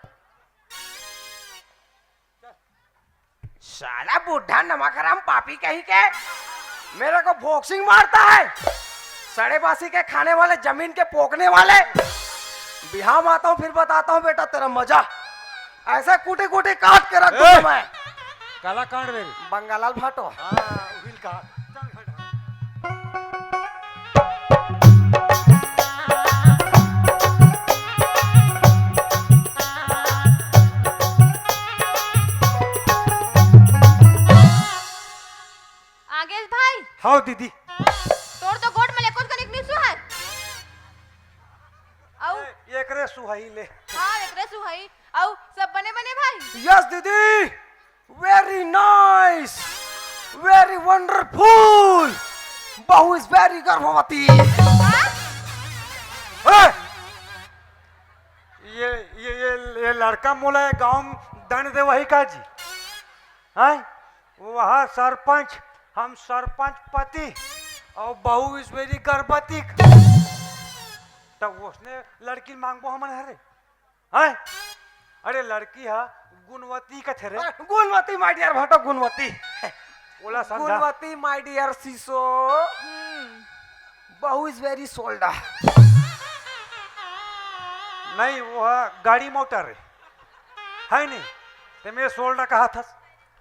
साला बूढ़ा नमक हराम पापी कहीं के मेरे को बॉक्सिंग मारता है। सड़े बासी के खाने वाले, जमीन के पोकने वाले। बिहाव में आता हूँ, फिर बताता हूँ बेटा तेरा मजा। ऐसे कूटी कूटी काट के रख दूंगा ए! मैं। काला कांड रे। बंगालाल भाटो। हाँ, उहिल का। चल, हट, हट। आगेश भाई। हाँ दीदी। तोर तो गोड़ में लेकोज कनिक निसु है। अउ ए, एकरे सुहाई ले। हाँ, एकरे सुहाई। अउ सब बने बने भाई? Yes दीदी, very nice, very wonderful, बहू is very गर्भवती। हाँ? ए! ये, ये, ये, ये लड़का मोला ये गांव में दंड देवही का जी? हैं? वह सरपंच, हम सरपंच पति, और बहू is very गर्भवती। तब उसने लड़की मांगबो हमन हरे। हैं? अरे लड़की हा गुणवती कथे रे। अरे, गुणवती my dear भाटो, गुणवती। ओला समझा। गुणवती my dear शीशो। हम्म। बहू is very सोल्डा। नहीं, वो हा गाड़ी मोटर है। है नहीं? ते मैं सोल्डा कहा था।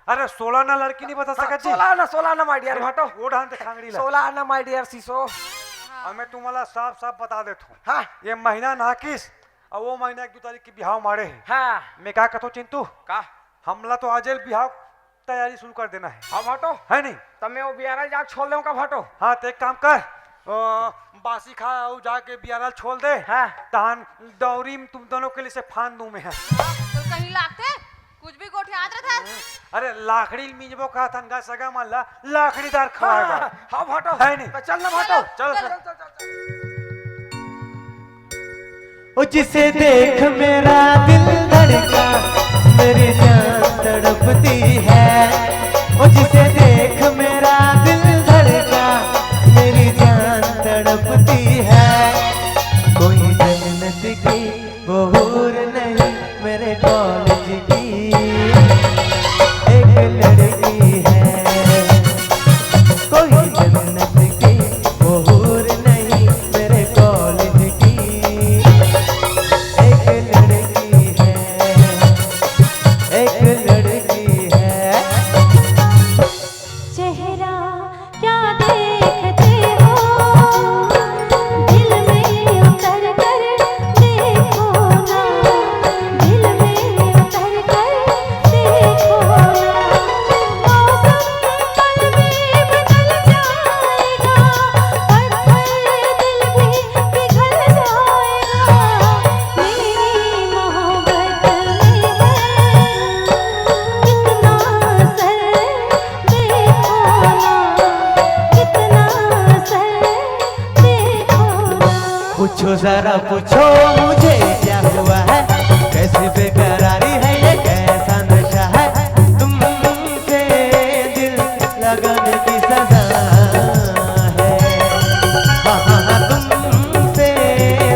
अरे सोलह आना लड़की नहीं बता हाँ, सकत जी। सोलह आना, सोलह आना my dear भाटो। वो ढांढ दे खांगड़ी ला। सोलह आना my dear शीशो। और मैं तुम्हाला साफ साफ बता देता हूँ। हाँ। ये महीना नाकिस, अउ वो महीना एक दू तारीख के बिहाव माड़े हे। हाँ। मैं का कथों चिंटू? का? हमला तो आजेल बिहाव तैयारी शुरू कर देना है। हाँ भाटो। है नहीं? तब मैं वो बियारा जाके छोड़ देऊँ का भाटो? हाँ, तो एक काम कर, ओ, बासी खा अउ जाके बियारा छोड़ दे। हाँ। तहन दौरी में तुम दोनों के लिए से फान दूं मैं। तो कहीं लागते कुछ भी गोठियात रहता है। अरे लाकड़ी मिंजबो का थन गा सगा मन ला लाकड़ीदार खवाएगा। हाँ, हाँ भाटो। है नहीं? तो चल ना भाटो। चल, चल। चल, चल, चल, चल। ओ जिसे देख मेरा दिल धड़का, मेरी जान तड़पती है। ओ जिसे देख मेरा दिल धड़का, मेरी जान तड़पती है। कोई जन्नत की वो हूर नहीं, मेरे कॉलेज की एक लड़की है। कोई जन्नत की वो हूर नहीं, मेरे कॉलेज की एक लड़की है, एक लड़की है। चेहरा क्या देखते हो, दिल में उतर कर देखो ना, दिल में उतर कर देखो ना। मौसम पल में बदल जाएगा, पत्थर दिल भी पिघल जाएगा। मेरी मोहब्बत में है कितना असर, देखो ना, कितना असर, देखो ना। पूछो जरा, पूछो मुझे क्या हुआ है, कैसी बेकरारी है ये, कैसा नशा है, तुमसे दिल लगाने की सजा है। हाँ, हाँ, हाँ, तुमसे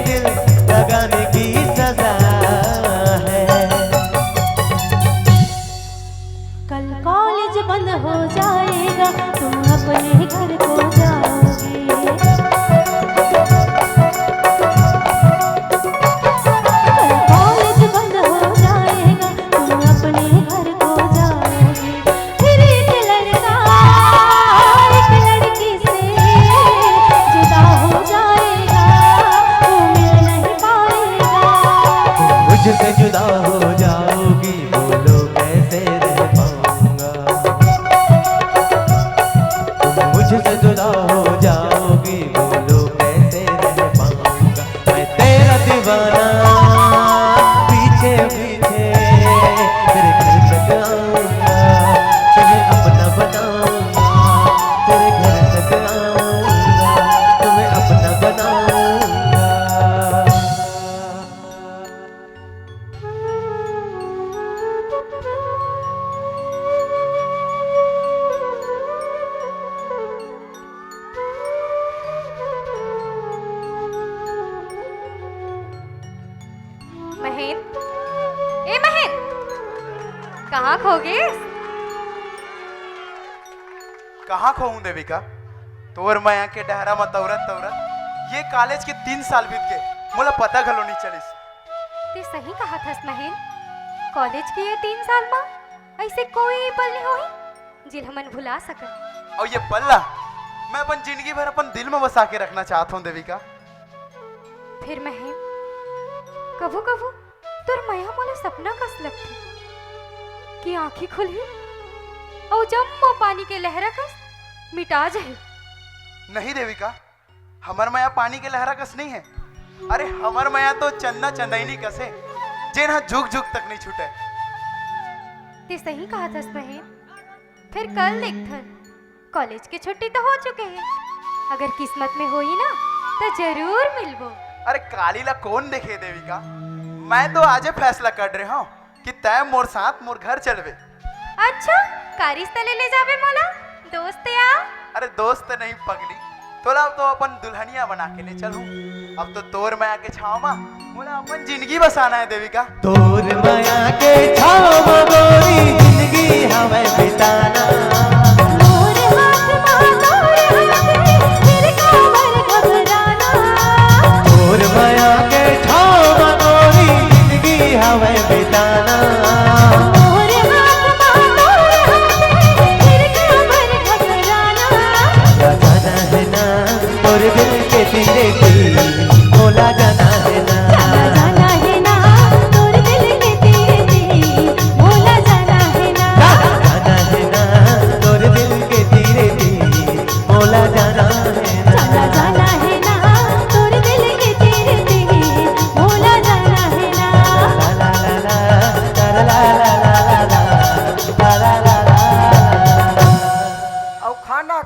दिल लगाने की सजा है। कल कॉलेज बंद हो जाएगा, तुम अपने घर को जाओगे। कल कॉलेज बंद हो जाएगा, तुम अपने घर को जाओगे। फिर एक लड़का एक लड़की से जुदा हो जाएगा, वो मिल नहीं पाएगा। मुझसे जुदा हो जाओगी, बोलो कैसे रह पाऊंगा। तुम मुझसे जुदा हो जाओगी, बोलो कैसे रह पाऊंगा। मैं तेरा दीवाना, पीछे पीछे तेरे घर तक आऊंगा, तुम्हें अपना बनाऊंगा, तेरे घर तक आऊंगा, तुम्हें अपना बनाऊंगा। महेंद्र, ए महेंद्र, कहाँ खो गे? कहाँ खोहूं देविका? तोर मया के डहरा म तौरत तौरत ये कॉलेज के तीन साल बीत गए, मोला पता घलो नहीं चलिस। ते सही कहा थस महेंद्र, कॉलेज के ये तीन साल म ऐसे कोई पल नहीं होही जेला हमन भुला सकन। अउ ये पल ला मैं अपन जिंदगी भर अपन दिल म बसा के रखना चाहत हूँ देविका। फिर महेंद्र, कभू कभू तोर मया मोला सपना कस लगथे कि आंखी खुलही अउ जम्मो पानी के लहरा कस मिटा जाही। नहीं देविका, हमर मया पानी के लहरा कस नहीं है। अरे हमर मया तो चंदा चंदैनी कस है, जेन ह जुग जुग तक नहीं छूटे। ते सही कहा थस महेंद्र, फिर कल देखथन। कॉलेज के छुट्टी तो हो चुके हे, अगर किस्मत में होही ना तो जरूर मिलबो। अरे काली ला कौन देखे देविका, मैं तो आजे फैसला कर रहे हूँ कि तै मोर साथ मोर घर चलबे। अच्छा, का रिश्ता ले ले जाबे मोला, दोस्त या? अरे दोस्त नहीं पगली, तोला तो अपन दुल्हनिया बना के ले चलूं। अब तो तोर मया के छाव मा मोला अपन जिंदगी बसाना है देविका। तोर मया के छाव मा गोरी जिंदगी हवय बिताना। मोर हाथ मा तोर हाथ, फिर काबर घबराना। तोर मया के छाव मा गोरी जिंदगी हवय बिताना। मोर हाथ मा तोर हाथ, फिर काबर घबराना। जाना है ना तोर दिल के तीरे तीर, मोला जाना है ना। जाना, जाना है ना, तोर दिल के तीरे तीर, मोला जाना है ना। जाना, जाना है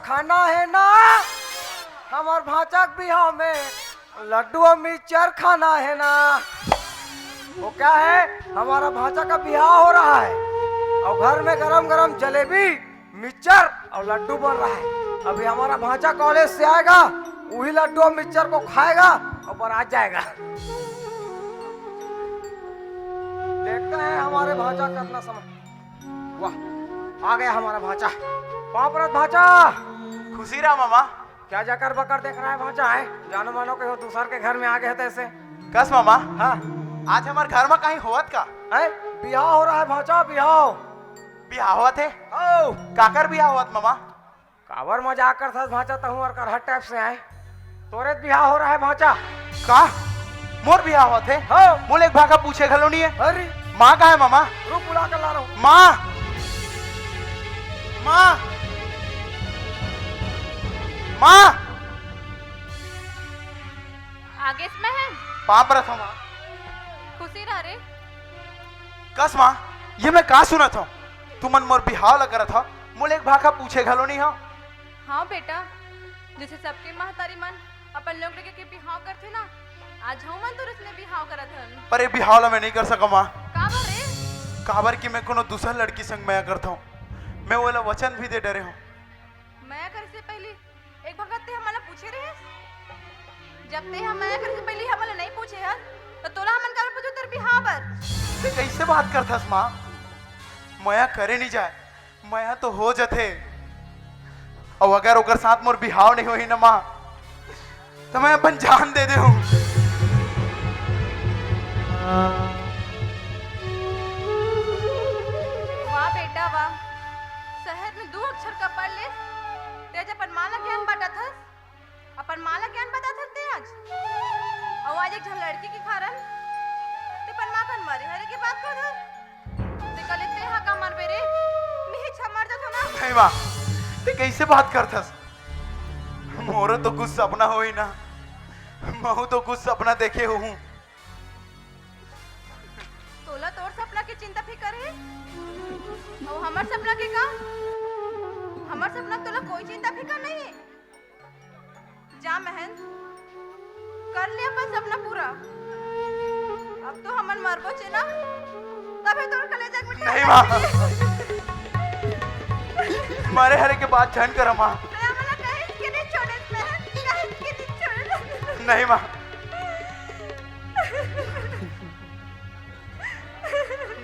खाना है ना, हमार भांचा के बिहाव में लड्डू और मिक्सचर खाना है ना। वो क्या है, हमारा भांचा का बिहाव हो रहा है और घर में गरम गरम जलेबी, मिक्सचर और लड्डू बन रहा है। अभी हमारा भांचा कॉलेज से आएगा, वही लड्डू और मिक्सचर को खाएगा और बारात जाएगा। देखते हैं हमारे भांचा कितना समय। वाह, आ गया हमारा भांचा। पाँव परत भांचा। खुशी रहा मामा। क्या जकर बकर देख रहा है भांचा, है? जानो मानो कहीं दूसर के घर में आ गए तैसे। कस मामा। हाँ। आज हमार घर में कहीं होवत का? है, बिहाव हो रहा है भांचा, बिहाव। बिहाव होवत है? ओ। काकर बिहाव होवत मामा? काबर मजाक करथस भांचा, तहूं और करहट टाइप से आए। तोरे बिहाव हो रहा है भांचा। का? मोर बिहाव होवत है? हाँ। मोला एक भाखा पूछे घलो नहीं है। अरे। माँ कहाँ है मामा? रुक, बुला कर ला रहा हूँ। माँ। माँ। माँ। आगे इसमें है। पाँव परत हंव माँ। खुशी रह रे। कस माँ, ये मैं का सुनत हंव? तुमन मोर बिहाव ला करत हव, मोला एक भाखा पूछे घलो नहीं हव। हाँ बेटा, जैसे सबके महतारी मन अपन लोग लड़के के बिहाव करथे ना, आज हमन तो इसने बिहाव करत हन। पर ये बिहाव ला मैं नहीं कर सकंव माँ। काबर रे? काबर कि मैं कोनो दूसर लड़की संग मया करत हंव। मैं ओला वचन भी दे डरे हंव। मया करे से पहली एक भगत ते हमन ला पूछे रहे? जब ते हम मया करे से पहली हमन ला नहीं पूछे हस, तो तोला हमन काबर पूछो तेरे बिहाव बर? ते कैसे बात करथस माँ? मया करे नहीं जाए, मया तो हो जथे। और अगर ओकर साथ मोर बिहाव नहीं होही ना माँ, तो मैं अपन जान दे देहूं। वाह बेटा वाह, शहर में दू अक्षर का पढ़ ले, ते आज अपन माँ ला ज्ञान बांटत हस, अपन माँ ला ज्ञान बतात हस ते आज। और आज एक झन लड़की के कारण ते अपन माँ कन मरे हरे के बात करत हस। ते कले ते हा का मरबे रे? मिही छा मर जाथो ना। नहीं माँ, ते कैसे बात करथस? मोरो तो कुछ सपना होही ना, महू तो कुछ सपना देखे हूँ। तोला तोर सपना के चिंता फिकर है, और हमर सपना के का? हमर सपना तोला कोई चिंता फिकर नहीं है। जा महन, कर ले अपन सपना पूरा। अब तो हमन मरबो चे ना, तभे तोर कलेजा में नहीं माँ, मरे हरे के बात झन कर माँ। ते हमला कहीं के नहीं छोड़े महन, कहीं के नहीं छोड़े। नहीं माँ,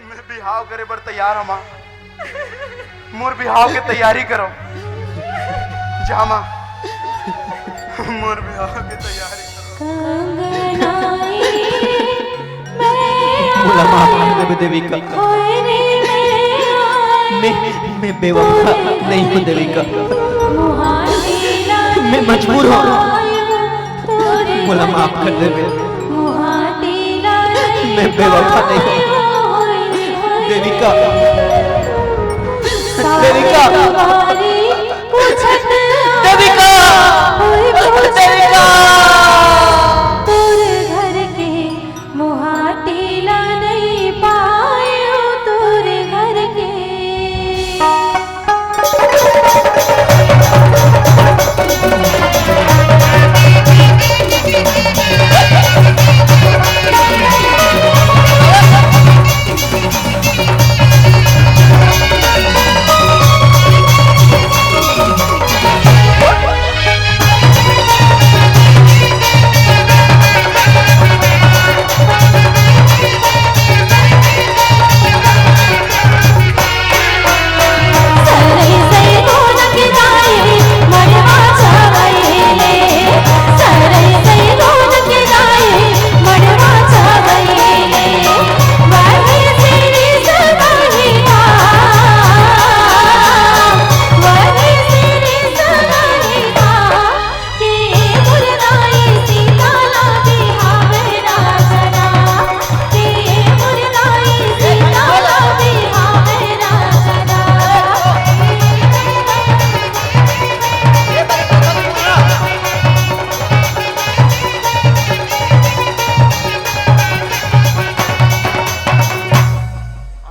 मैं बिहाव करे बर तैयार हंव माँ। मोर बिहाव के तैयारी करो। जा माँ, मोर बिहाव के तैयारी करो। मोला माफ कर देबे देविका। मैं, मैं बेवफा नहीं हूँ देविका। मैं मजबूर हूँ। मोला माफ कर देबे। मैं बेवफा नहीं हूँ। देविका। देविका। देविका। देविका। तोर घर के मुहाटी ला नहीं पायो तोर घर के।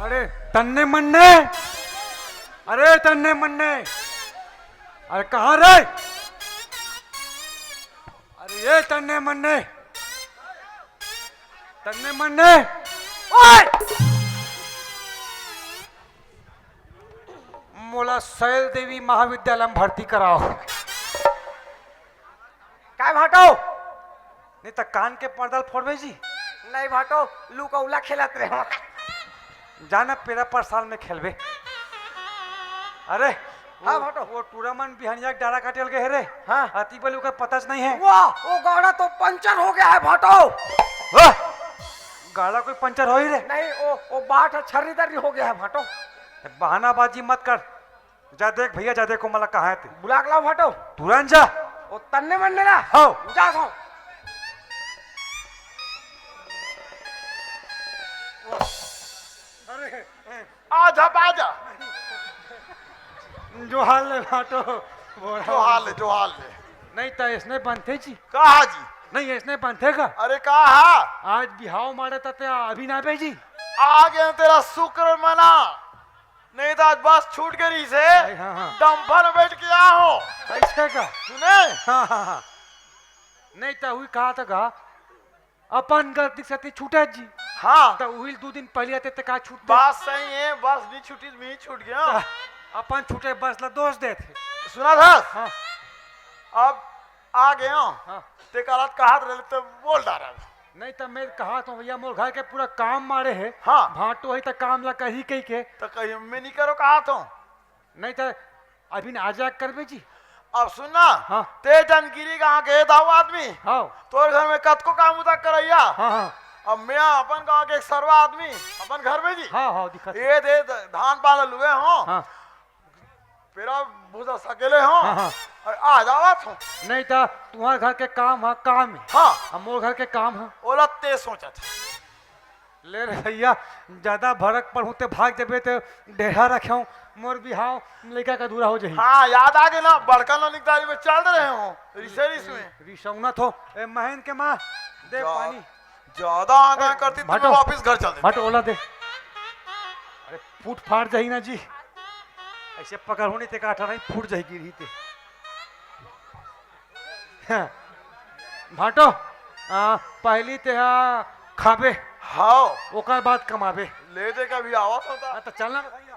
अरे तन्ने मन्ने, अरे तन्ने मन्ने, अरे कहाँ रे? अरे ये तन्ने मन्ने, तन्ने मन्ने, ओए! मोला शैल देवी महाविद्यालय में भर्ती कराओ। काय भाटो? नहीं तो कान के पर्दा ल फोड़बे जी। नहीं भाटो, लुकौला खेलत रहे। जाना पेरा परसाल में खेलबे। अरे हाँ वो, भाटो। वो टूरा मन बिहनिया के डारा काटे ल गए हे रे। हाँ। अति बले ओकर पता च नहीं है। वाह, वो गाड़ा तो पंचर हो गया है भाटो। वाह! गाड़ा कोई पंचर हो ही रे। नहीं, वो, वो बाट ह छर्री दर्री हो गया है भाटो। बहानाबाजी मत कर। जा देख भैया, जा देख ओमन ला कहाँ हे ते। बुला के लाओ भाटो। तुरंत जा। वो तन्ने मन्ने ला। हाँ। जा सो। अरे, आ जा, आ जा। जोहार ले भाटो। जोहार ले, जोहार ले। नहीं त अइसने बनथे जी। कहा जी? नहीं, अइसने बनथे का? अरे कहा? आज बिहाव माड़े त ते अभी ना बे जी। आ गए तेरा शुक्र मना। नहीं तो आज बस छूट गई से। अरे हाँ, हाँ। डंपर में बैठ के आया हूँ। अइसे का? सुने? हाँ, हाँ, हाँ। नहीं तो हुई कहा था का? अपन गलती से ती छूटे जी। हाँ। तो उही दू दिन पहले आते ते का छूटते? बात सही है, बस नहीं छूटी, मैं ही छूट गया। तो अपन छूटे बस ला दोष देथे। सुना था? हाँ। अब आ गया। हाँ। ते का रात कहा रहे तो बोल डारा। नहीं तो मैं कहा था भैया, मोर घर के पूरा काम मारे है। हाँ। भाटो ही तो काम ला कही कही के। तो कही मैं नहीं करो कहा था। नहीं तो अभी ना आ जाया करबे जी। अब सुन ना, हाँ। ते जनगिरी गाँव के दाऊ आदमी। हाँ। तोर घर में कतको काम उता करैया। हाँ, हाँ। अब मैं अपन गाँव के एक सरवा आदमी, अपन घर में जी। हाँ, हाँ, दिखत हे। ये दे द-, धान पान लुए हो। हाँ। पेरा भूसा सकेले हो। हाँ, हाँ। और आ जावत हो। नहीं तो तुम्हारे घर के काम है, काम है। हाँ। अब मोर घर के काम है। ओला ते सोचत हे। ले रे भैया, ज्यादा भड़क पड़हूं ते भाग जबे ते डेरा रखेंव, मोर बिहाव लइका का अधूरा हो जाही। हाँ, याद आ गए ना, बड़का नौनिकदारी में चल रहे हो, रिसे रिस में। रिसौना थो, ए महेंद्र के माँ, दे जा-, पानी। ज्यादा आगे करती तो भाटो, मैं वापस घर चल देता। भाटो ओला दे। अरे फूट फाट जाही ना जी, ऐसे पकड़ होने ते का अठारह ही फूट जाही गिरही ते। हाँ। भाटो, आ, पहली तेहा खाबे। हाँ। ओकर बाद कमाबे। ले दे कभी आवत होता। हाँ, तो चलना भैया।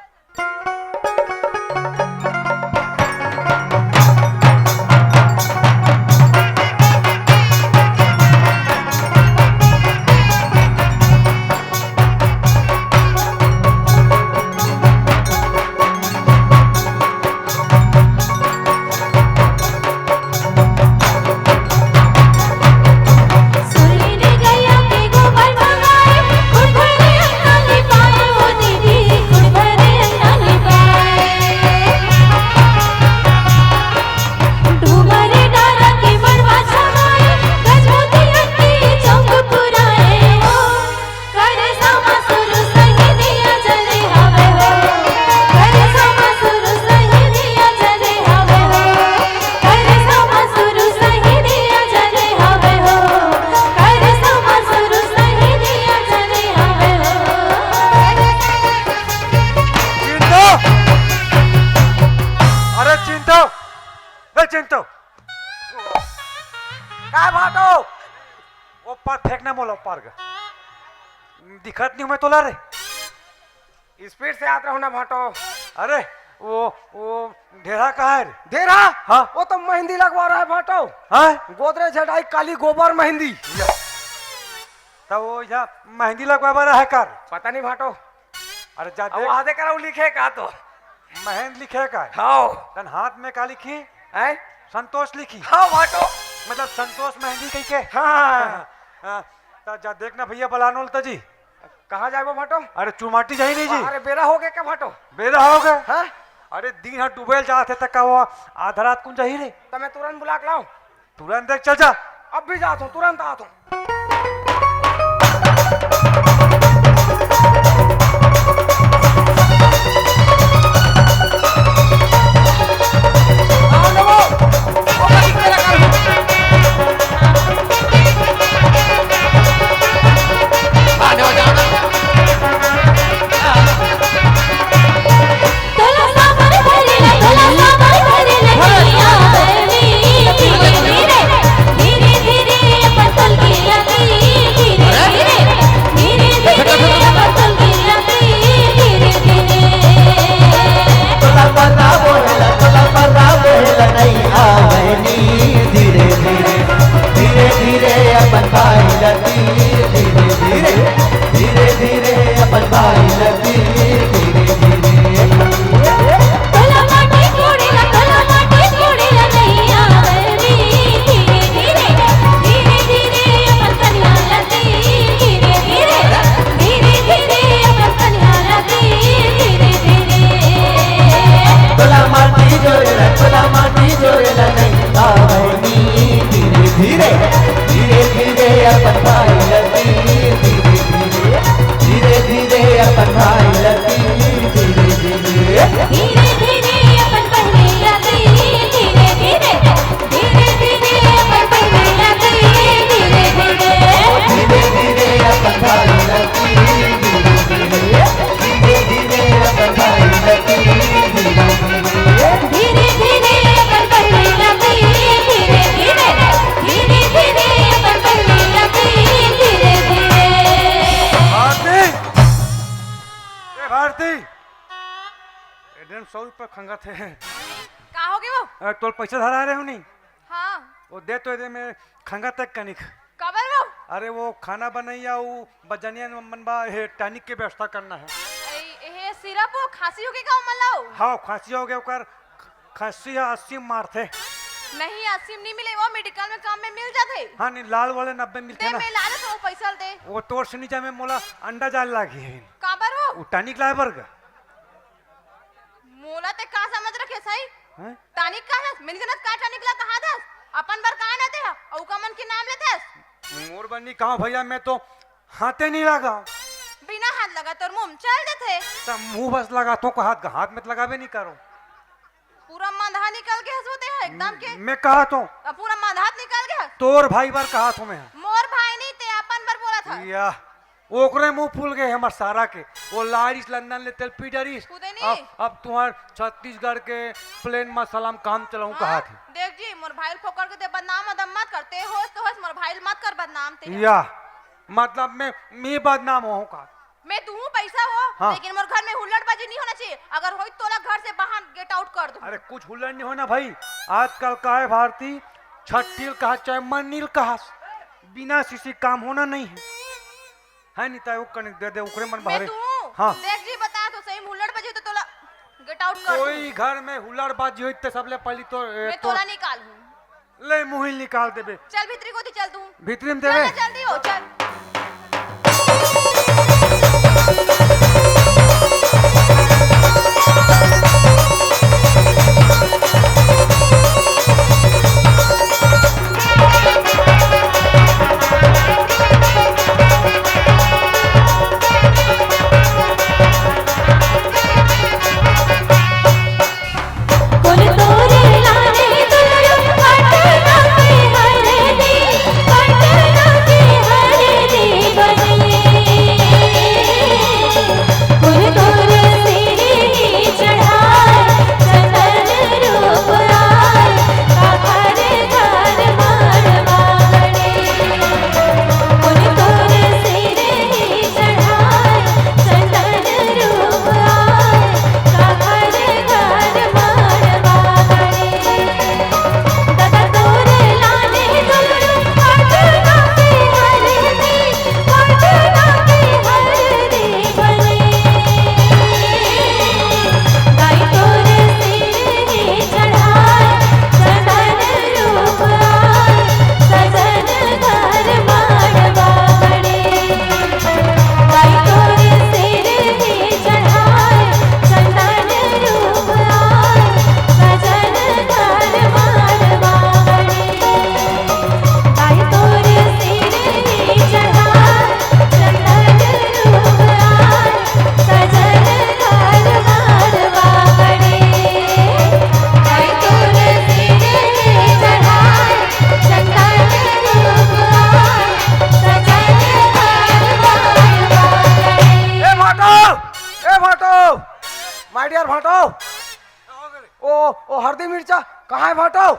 चिंटू! अरे चिंटू! ए चिंटू! काय भाटो? वो पार फेंकना मोला, वो पार का। दिखत नहीं हूँ मैं तोला रे। स्पीड से आत रहो ना भाटो। अरे, वो, वो ढेरा कहाँ है रे? ढेरा? हाँ। वो तो मेहंदी लगवा रहा है भाटो। हाँ? गोदरेज हटाई काली गोबर मेहंदी। या। तब वो यहाँ मेहंदी लगवा रहा है कार? पता नहीं भाटो। अरे जा अब देख। वहाँ दे करा लिखे का तो। महेंद्र लिखे का है? हाँ। तन हाथ में का लिखी? हैं? संतोष लिखी। हाँ भाटो। मतलब संतोष मेहंदी कही के? हाँ। हाँ, तो जा देख ना भैया बलानोल तो जी। कहाँ जाए वो भाटो? अरे चुमाटी जाही नहीं जी। अरे बेरा हो गया क्या भाटो? बेरा हो गया। हाँ? अरे दिन हा डूबेल जात हे तक का वो आधा रात कुन जाही रे? तो मैं तुरंत बुला के लाऊं। तुरंत देख चल जा। अब भी जात हूँ, तुरंत आत हूँ। सौ रुपये खंगत हे। का होगे वो? अरे, तोर पैसा धरा रहे हो नहीं? हाँ। वो दे तो दे, मैं खंगत हे कनिक। काबर वो? अरे, वो खाना बनइया, वो बजनिया मन बा, हे, टॉनिक के व्यवस्था करना हे। ए, हे, सिरप वो खांसी होगे का, ओमन ला वो? हाँ, खांसी होगे, ओकर खांसी ह अस्सी म मारथे। नहीं, अस्सी म नहीं मिले, वो मेडिकल में कम में मिल जाथे। हाँ, नहीं, लाल वाले नब्बे मिलथे दे, ना। मैं ला देथों, वो पैसा दे। वो तोर से नहीं जामे, मोला अंडा जाल लागी हे। काबर वो? वो टॉनिक लाए बर गा। मोला ते का समझ रखे सही? हैं? टॉनिक का हे? मैं नहीं जानत का टॉनिक ला कहा दस? अपन बर का ना दे हा? अउ का मन के नाम लेते हस? मोर बर नहीं कहा भैया, मैं तो हाथे नहीं लगा। बिना हाथ लगा तोर मुंह म चल देथे। त मुंह बस लगा तो का हाथ, हाथ में तो लगाबे नहीं करो। पूरा मंदहा निकल के हंस होते हैं एकदम के। मैं कहा तो। अब पूरा मंदहा निकल के हंस। तोर भाई बर कहा तो मैं। मोर भाई नहीं, ते अपन बर बोला था। या, ओकरे मुंह फूल गए हमर सारा के। वो लारिस लंदन ले तेल पी डरिस। खुदे नहीं। अब, अब तुम्हार छत्तीसगढ़ के प्लेन मसाला में काम चलाऊं हाँ, कहा थे। देख जी, मोर भाई ल फोकट के ते बदनाम मत, मत करते। होश तो होश, मोर भाई ल मत कर बदनाम ते। या, मतलब मैं, मैं बदनाम होऊं का? मैं दूं पैसा वो, हाँ। लेकिन मोर घर में हुल्लड़बाजी नहीं होना चाहिए। अगर होई तोला घर से बाहर गेट आउट कर दूं। अरे कुछ हुल्लड़ नहीं होना भाई। आजकल का है भारती, छट्टील कहा चाहे मन्नील कहा, बिना सीसी काम होना नहीं है। है नहीं ताई, वो कनिक दे दे, ओकरे मन मैं बहरे। दूं? हाँ। देख जी, बता तो सही, हुल्लड़बाजी तो तोला गेट आउट कर दूं। कोई घर में हुल्लड़बाजी होई ते सबले पहली तो, ए, मैं तो तोला निकाल हूं। ले मुहिल निकाल देबे। चल भीतरी कोती चल तू। भीतरी में चल देबे। ना, जल्दी हो, चल। ए भाटो, ए भाटो, my dear भाटो। ओ, ओ हरदी मिर्चा कहाँ है भाटो?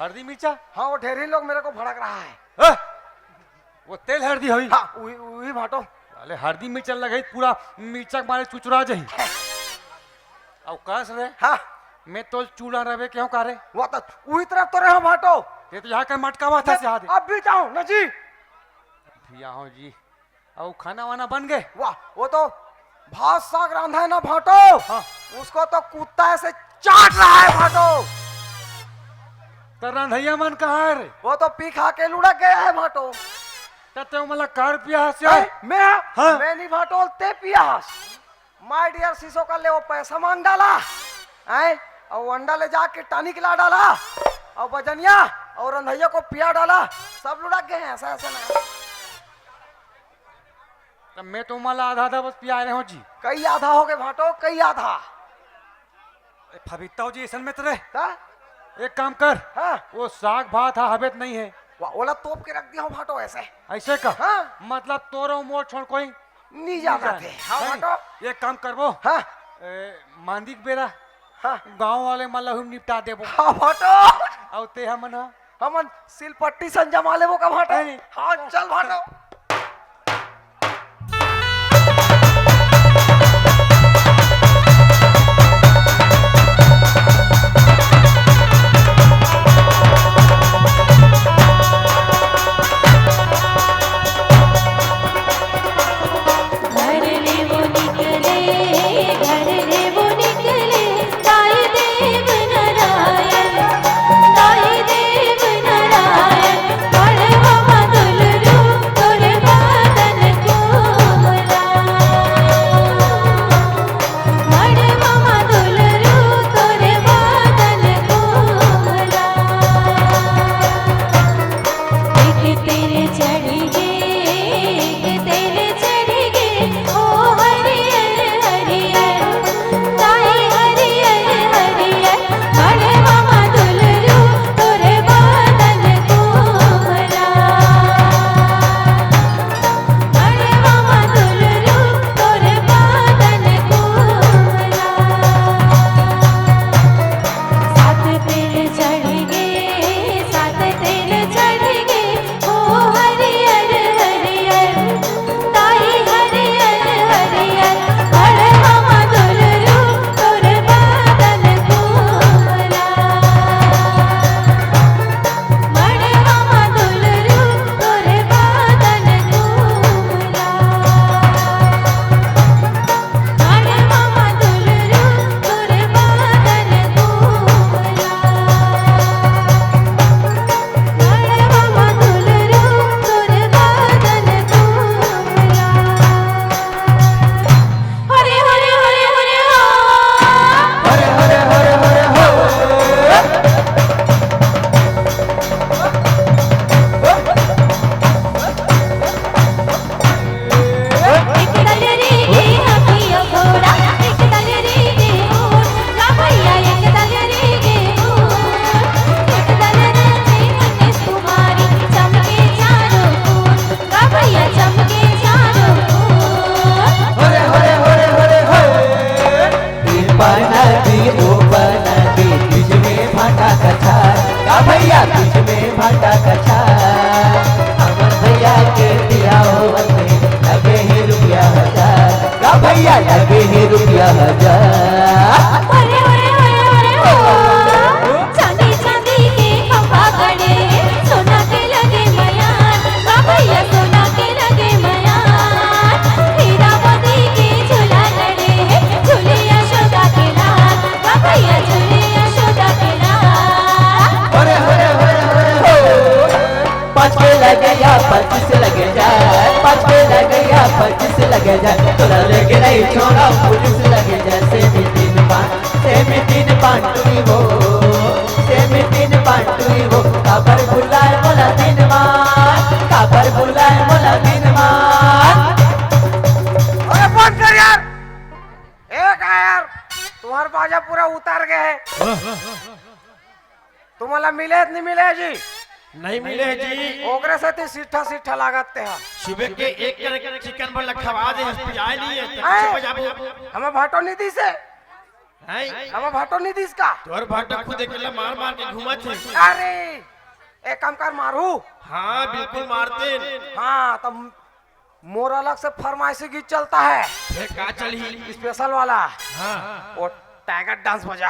हरदी मिर्चा? हाँ, वो ढेरी लोग मेरे को भड़क रहा है। ए, वो तेल हरदी होई। हाँ, वही, वही भाटो। अरे हरदी मिर्चा लगे पूरा मिर्चा के मारे चुचुरा जाही। अवकाश रे। हाँ। मैं तो चूड़ा रवे क्यों का रे? वो तो वही तरफ तो रहे हो भाटो। ये तो यहाँ का मटका हुआ था मैं से आदे। अब भी जाऊँ ना जी। भैया हो जी। अउ खाना वाना बन गए? वाह, वो तो भात साग रांधा है ना भाटो, हाँ। उसको तो कुत्ता ऐसे चाट रहा है भाटो। तो रांधैया मन कहाँ है रे? वो तो पी खा के लुढ़क गया है भाटो। तो ते मला कार पिया हस यार? ए, मैं? हाँ। मैं नहीं भाटो, ते पिया हस। My dear शीशो का ले वो पैसा मांग डाला, हैं? और वो अंडा ले जाके टॉनिक ला डाला, और बजनिया और रंधैया को पिया डाला, सब लुढ़क गए हैं, ऐसा ऐसा ना। तो मैं तो मला आधा आधा बस पिया रहे हूँ जी। कई आधा हो गए भाटो, कई आधा। ए, फबीता जी, ऐसन में तो रहे। का? एक काम कर। हाँ। वो साग भात हा हबे त नहीं है। वा-, ओला तोप के रख दिया हूँ भाटो ऐसे। ऐसे का? हाँ। मतलब तोरो मोर छोड़ कोई नहीं जाना नहीं थे। हाँ, नहीं। भाटो। एक काम करबो। हाँ। ए, मांदी के बेरा हाँ। गाँव वाले मन ला हम निपटा देबो। हाँ, भाटो। अउ ते हमन हा? हमन सिलपट्टी सन जमा लेबो का भाटो? नहीं। हाँ, चल भाटो। बुलाए मोला दिन मान, काबर बुलाए मोला दिन मान। अरे बंद कर यार, एक है यार, तुम्हार बाजा पूरा उतर गए है। तुम्हारा मिले त नहीं मिले जी? नहीं मिले जी। ओकरे से ती सिट्ठा सिट्ठा लागत ते हा। सुबह के एक कर चिकन भर खवा दे, हंस पियाए नहीं है, तब हैं? से बजाबो। हमें भाटो नहीं दी से। हैं? हमें भाटो नहीं दीस का? तोर भाटो खुद अकेला मार मार के घूमत है। अरे, एक काम कर मारू। हाँ, बिल्कुल मारते। हाँ, तो मोर अलग से फरमाइशी गीत चलता है। फिर का चलही? स्पेशल वाला। हाँ। वो टाइगर डांस बजा।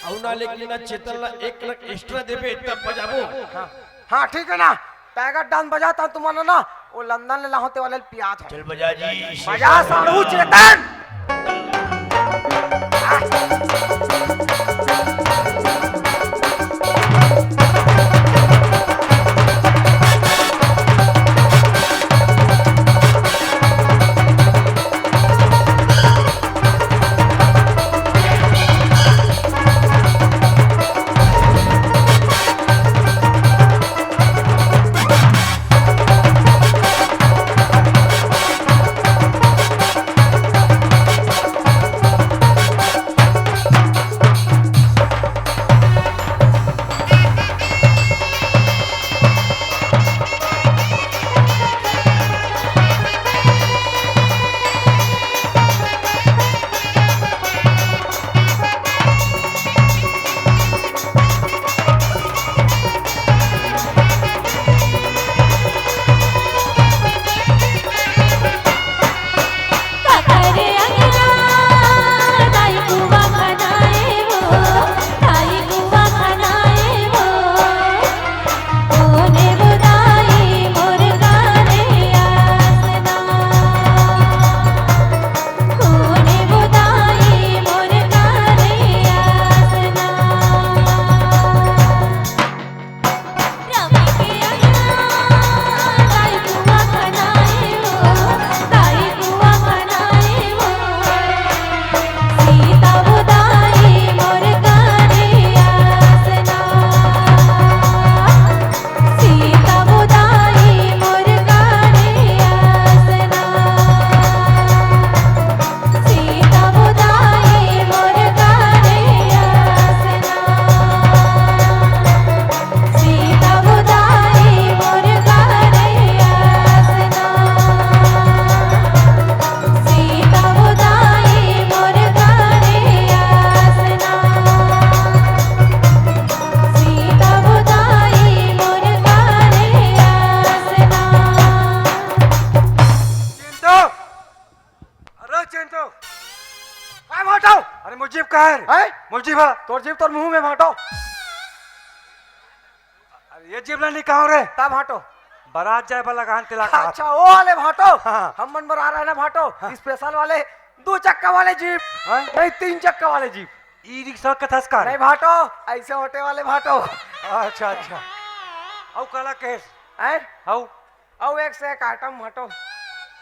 अउ ना, लेकिन ना चेतन ला एक ट्रैक एक्स्ट्रा देबे तब बजाबो। हाँ, हाँ, ठीक है ना, टाइगर डांस बजा, तब तुमन ना वो लंदन ले लाहूं ते वाले ल पियात हो। चल बजा जी। बजा साढ़ू चेतन। चिंटू! अरे चिंटू! काय भाटो? अरे मोर जीप कहाँ है रे? हैं? मोर जीप है। तोर जीप तोर मुंह में भाटो। अरे ये जीप ला नहीं कहाँ रे? ता भाटो। बारात जाए वाला कहाँ तेला कहा अच्छा, था? वो वाले भाटो। हाँ। हम मन बर आ रहे ना भाटो। हाँ। स्पेशल वाले दो चक्का वाले जीप। हाँ? नहीं, तीन चक्का वाले जीप। ई रिक्शा कथस का रे? नहीं भाटो, ऐसे होटे वाले भाटो। अच्छा, अच्छा। अउ काला कहेस? हैं? अउ? अउ एक से एक आइटम भाटो।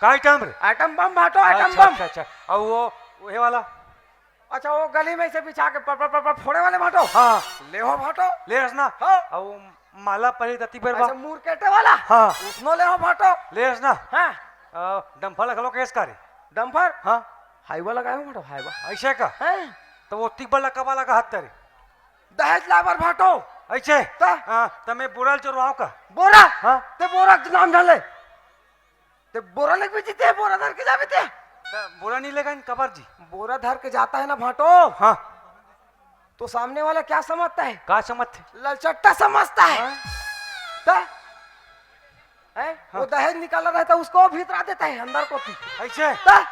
का आइटम रे? आइटम बम भाटो, आइटम अच्छा, बम। अच्छा, अच्छा। अउ वो, वो हे वाला? अच्छा, वो गली में से बिछा के प-, प-, प-, प-, फोड़े वाले भाटो। हाँ। ले हो भाटो। ले हस ना? हाँ। अउ माला परी दती बेर बा। अच्छा, मुरकेटे वाला? हाँ। उसनो ले हो भाटो। ले हस ना? हाँ। अ, डम्फर लखलो केस का रे? डम्फर? हाँ। हाईवा लगाए हो भाटो, हाईवा। ऐसे का? हैं? तो वो तिब्बल लगा वाला का हाथ तेरे? दहेज लाबर भाटो। ऐसे? त? हाँ, त मैं बोरा ल चोरवाओ का? बोरा? हाँ। ते बोरा के नाम जान ले। ते बोरा लेके भी जीते, बोरा धर के जाबे ते। त बोरा नहीं लेगा इन कबर जी। बोरा धर के जाता है ना भाटो। हाँ। तो सामने वाला क्या समझता है? का समझते? ललचट्टा समझता है। हाँ। त? हैं? हाँ। वो दहेज निकाला रहता है, उसको भीतरा देता है अंदर को। ऐसे? त?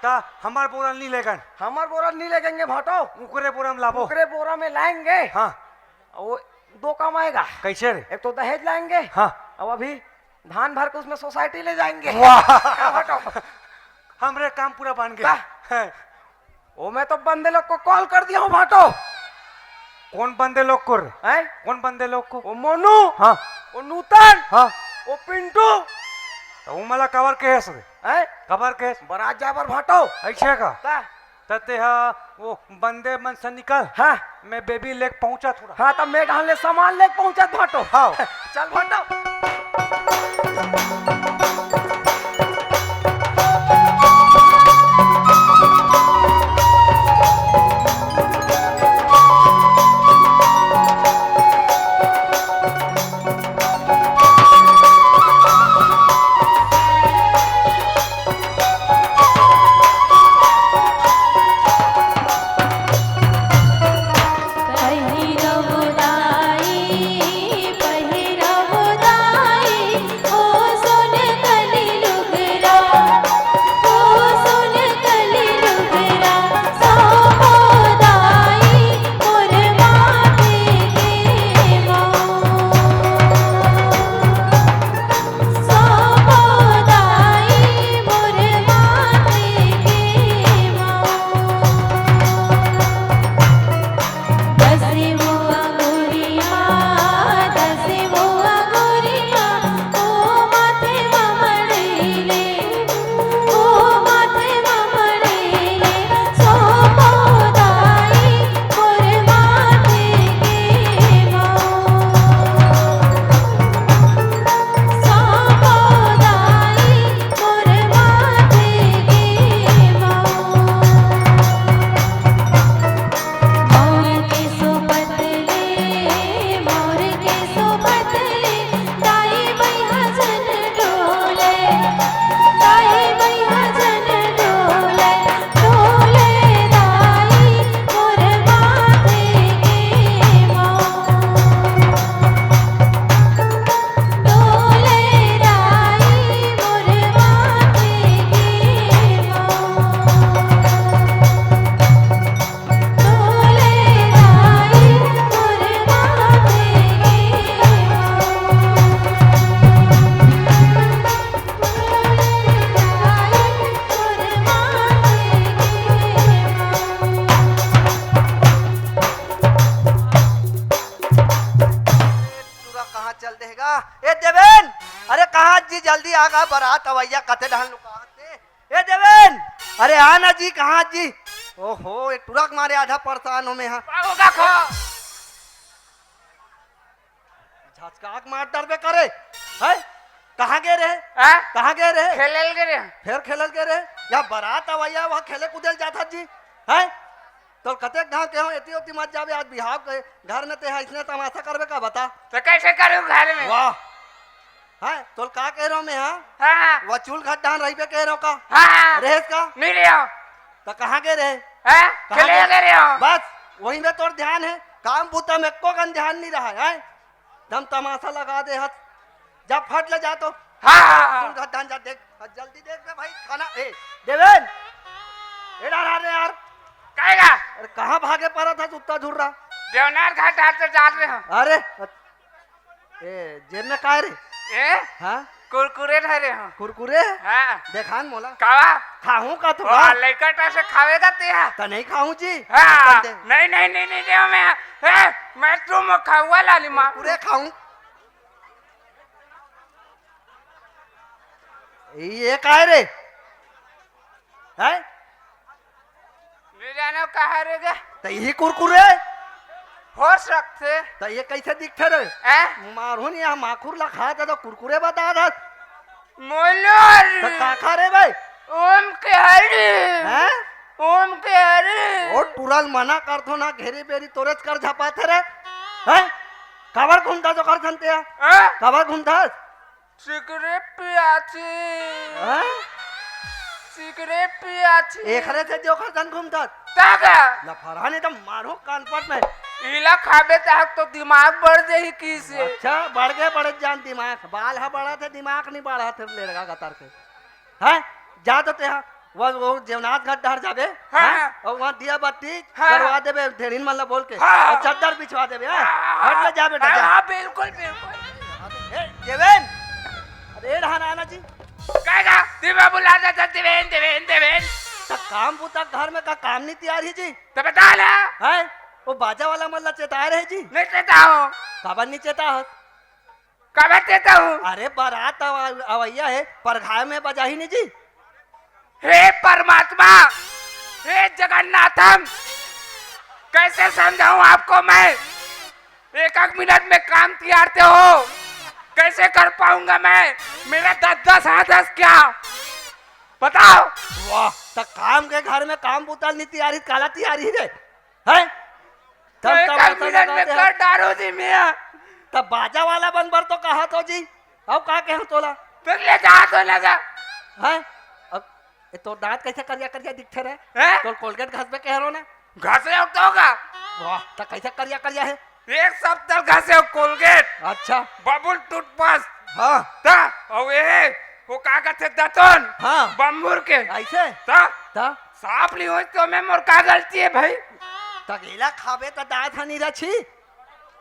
त हमार बोरा नहीं लेगन। हमार बोरा नहीं लेगेंगे भाटो। उकरे बोरा में लाबो। उकरे बोरा में लाएंगे। हाँ। वो दो काम आएगा। कैसे रे? एक तो दहेज लाएंगे। हाँ। अब अभी धान भर के उसमें सोसाइटी ले जाएंगे। वाह। का भाटो? हमरे काम पूरा बन गया। का? हैं। ओ, मैं तो बंदे लोग को कॉल कर दिया हूँ भाटो। कौन बंदे लोग को रे? हैं? कौन बंदे लोग को? वो मोनू। हाँ। वो नूतन। हाँ। वो पिंटू। तो वो मला कवर के है रे? हैं? कवर के? बारात जाबर भाटो। ऐसे का? का? त तेहा वो बंदे मन से निकल। हाँ। मैं बेबी लेके पहुंचा थोड़ा। हाँ, तब मैं डहन ले सामान लेके पहुंचा भाटो। हाँ। चल भाटो। टुरा कहाँ चल देगा? ए देवेन, अरे कहाँ जी, जल्दी आ गा, बरात अवैया कते डहन लुकात हे। ए देवेन, अरे आ ना जी, कहाँ जी? ओहो, एक टुरा के मारे आधा परेशान हो में हा। का होगा खो? झचका के मार डरबे करे। है? कहाँ गे रहे? हैं? कहाँ गे रहे? खेलल गे रहे। फेर खेलल गे रहे? या बरात अवैया, वहाँ खेले कूदे ल जाथस जी। हैं? तोल कतेक घांव केहेंव, एती ओती मत जाबे, आज बिहाव के घर में ते हा, इसने तमाशा करबे का, बता? तो कैसे करूँ घर में? वाह। हैं? तोल का कहे रहेंव में हा? हाँ। वचुल घाट डहन रहिबे कहे रहेंव का? हाँ। रहेस का? नहीं रहेंव। त कहाँ गे रहे? हैं? कहाँ खेले गे? गे रहेंव। बस, वही में तोर ध्यान हे। काम बूता में एको कन ध्यान नहीं रहा हे, हैं? दम तमाशा लगा दे हस। जा फट ले जा तो। हाँ। तू घर धान जा देख। जल्दी देख बे भाई, खाना, ए, देवेन। ए, डहर आ रे यार। काहेला? अरे, कहाँ भागे परत हस उत्ता धुर्रा? देवनार घाट डहर तो जा रहे हो। अरे, ए, जेब में काय रे? ए? हाँ? कुरकुरे धरे हो। कुरकुरे? हाँ। देखान मोला। कावा? खाहूं का तू? ओ, लइका टा से खावे का ते हा? त नहीं खाहूं जी। हाँ। अपन दे। नहीं, नहीं, नहीं, नहीं, देव में। ए, मैं तुम खाऊंगा लाली माँ। कुरकुरे खाहूं। ये काय रे? हैं? नहीं जानो कहाँ रह गया। त ये कुरकुरे? हो सकथे। त ये कैसे दिखथे रे? हैं? मारहूं नहीं, यहाँ माखुर ला खात हे त कुरकुरे बतात हस। मोलो। त का खा रे भाई? ओम के हरी। हैं? ओम के हरी। ओ टुरा ल मना करथों ना, घेरी बेरी तोरेच कर झपाथे रे। हैं? काबर घूमथस ओकर संग ते? हैं? काबर घूमथस? सिगरेट पियाथी। हैं? सिगरेट पियाथी। एखरे से जो खरदन घूमथस। तागा। लफड़ा नहीं त मारहूं कानपट में। इला खाबे त तो दिमाग बढ़ जाही किसे। अच्छा, बढ़ गे, बढ़ जान दिमाग। बाल हा बढ़त हे, दिमाग नहीं बढ़त हे, लेड़गा गतर के। हैं? जा तो ते हा। वो, वो जेवनाथ घाट डहर जाबे, हाँ, हैं? हाँ। अउ वहाँ दिया बत्ती हाँ। जरवा देबे, ढेरिन मन ला बोल के, हाँ। अउ चद्दर बिछवा देबे, हैं? हाँ, हट ले जा बेटा, हाँ, जा। हाँ, बिल्कुल, बिल्कुल। ए, देवेन! अरे, ए डहर आना जी। काहेला? दिवा बुला देथस, देवेन, देवेन, देवेन। त काम बूता घर में का काम नहीं तियार ही जी? त बता ला। हैं? वो बाजा वाला मन ला चेता रहे जी? नहीं चेता हो। काबर नहीं चेता हो? काबर देता हूँ? अरे, बारात अव-, अवैया हे, परघाय में बजाही नहीं जी। हे परमात्मा, हे जगन्नाथम, कैसे समझाऊं आपको मैं? एक एक मिनट में काम तियारते हो, कैसे कर पाऊंगा मैं? मेरा दस दस हाथ दस क्या? बताओ। वाह, त काम के घर में काम बुता नहीं तियारी, काला तियारी रे? हैं? तब तो एक तब एक ऐसा मिनट में लगाते हैं। कर डारो जी मियाँ। तब बाजा वाला बन बर तो कहा तो जी। अब का कहे तोला? फिर ले जा तो लगा। हैं? अब ए, तोर दांत कैसे करिया करिया दिखथे रे? हैं? तोर कोलगेट घसबे कह रहो ना। घसे हो तो का? वाह, त कैसे करिया करिया है? एक सप्ताह घसे हो कोलगेट। अच्छा। बबुल टूथपेस्ट। हाँ। ता, और ये, वो का कहते दतन? हाँ। बम्बूर के। ऐसे? ता? ता? साफ नहीं हो तो मैं मोर का गलती है भाई? तगेला खाबे त दांत हनी रछी।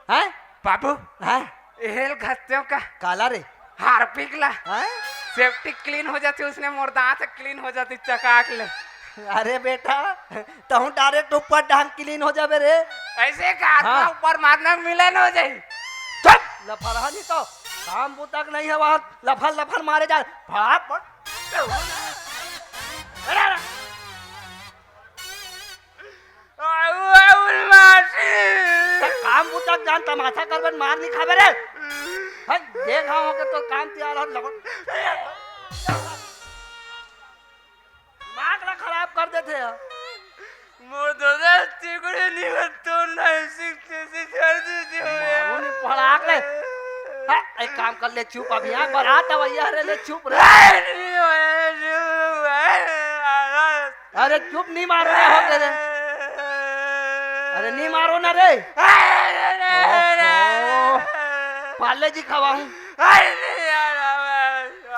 हैं? बाबू, हैं? एहल घसते हो का? काला रे? हार्पिक ला। हैं? सेफ्टी क्लीन हो जाती, उसने मोर दांत क्लीन हो जाती चकाक ले। अरे बेटा, तहूँ डायरेक्ट ऊपर डांग क्लीन हो जाबे रे। ऐसे का आत्मा हाँ। ऊपर मारना मिलन हो जाई। चुप! लफरहा नहीं तो काम बुतक नहीं है वहाँ, लफर लफर मारे जा। भाप। अरे, अरे। आऊ, आऊ, मासी। त काम बुता जान, तमाशा करबे, मार नहीं खाबे रे। हट, देख हाँ होके तो काम तियार हो लगन। दिमाग ला खराब कर देथे यार। मोर ददा तिगड़े नहीं हो तो नहीं सीखते से छोड़ दीजिए हो यार। मारू नहीं पड़ाक ले। हाँ, एक काम कर ले, चुप अभी, यहाँ बारात अवैया रे, ले चुप रे। नहीं, नहीं, नहीं, नहीं, अरे चुप, नहीं मारो रे, हो गए रे। अरे नहीं मारो ना रे। ओहो। पार्ले जी खवाहूँ।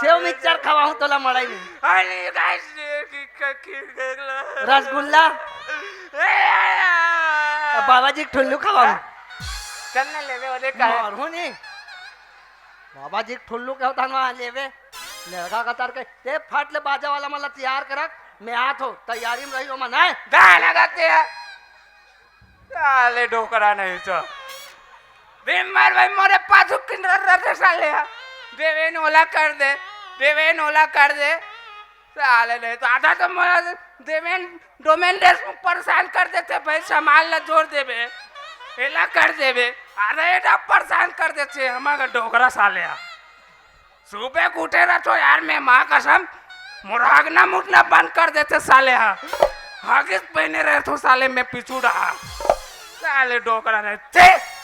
सेव मिक्सचर खवाहूँ तोला मड़ई में। रसगुल्ला। अब बाबा जी के ठुल्लू खवाहूँ। चल ना लेवे, ओदे का है? मारू नहीं। बाबा जी के ठुल्लू के होता ना लेवे। लड़का का तार के, "ए, फट ले बाजा वाला मन ला तैयार करक, मैं आत हो, तैयारी में रही हो मन, हैं?" गाना गाते हैं। साले डोकरा नहीं तो। दिन भर भाई मोरे पाछू किंडर रहते साले। देवेन ओला कर दे, देवेन ओला कर दे। साले नहीं तो आधा तो मोला देवेन, डोमेन देशमुख परेशान कर देथे भाई, सामान ला जोर देबे, एला कर देबे, आधा एटा परेशान कर देथे हमर डोकरा साले। सुबह के उठे रहथो यार, मैं माँ कसम, मोर हगना मुतना बंद कर देथे साले हा। हगिस पहने रहथो साले, मैं पीछू रहा। साले डोकरा रहे, छी।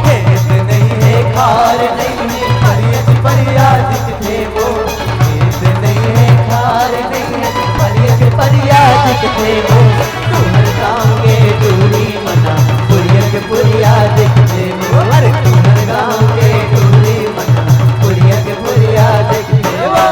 खेत नहीं है, खार नहीं है, फरियत फरियाद दिखथे वो। खेत नहीं है, खार नहीं है, फरियत फरियाद दिखथे वो। तुहर गाँव के टूरी मना, पुरिया के पुरिया दिखथे वो। अरे तुहर गाँव के टूरी मना, पुरिया के पुरिया दिखथे वो।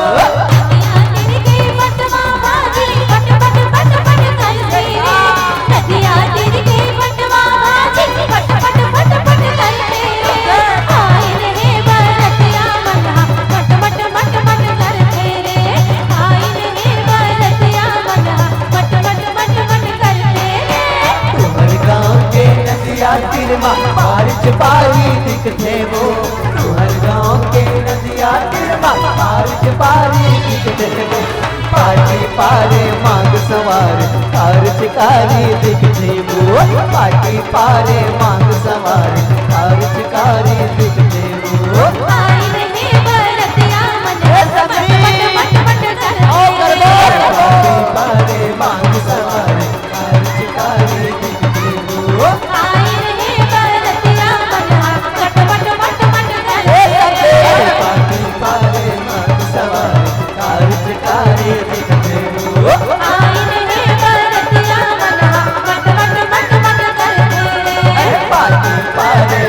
तुहर गाँव के नदिया तीर मा पारिच पारी दिखथे वो। तुहर गाँव के नदिया तीर मा पारिच पारी दिखथे वो। पाटी पारे मांग सवार, पारिच कारी दिखथे वो। पाटी पारे मांग सवार, पारिच कारी दिखथे वो। ए सखी, आओ करबो। पाटी पारे मांग सवार, पारिच कारी दिखथे वो। ए सखी, पाटी पारे मांग सवार, पारिच कारी दिखथे वो। अरे पाटी पारे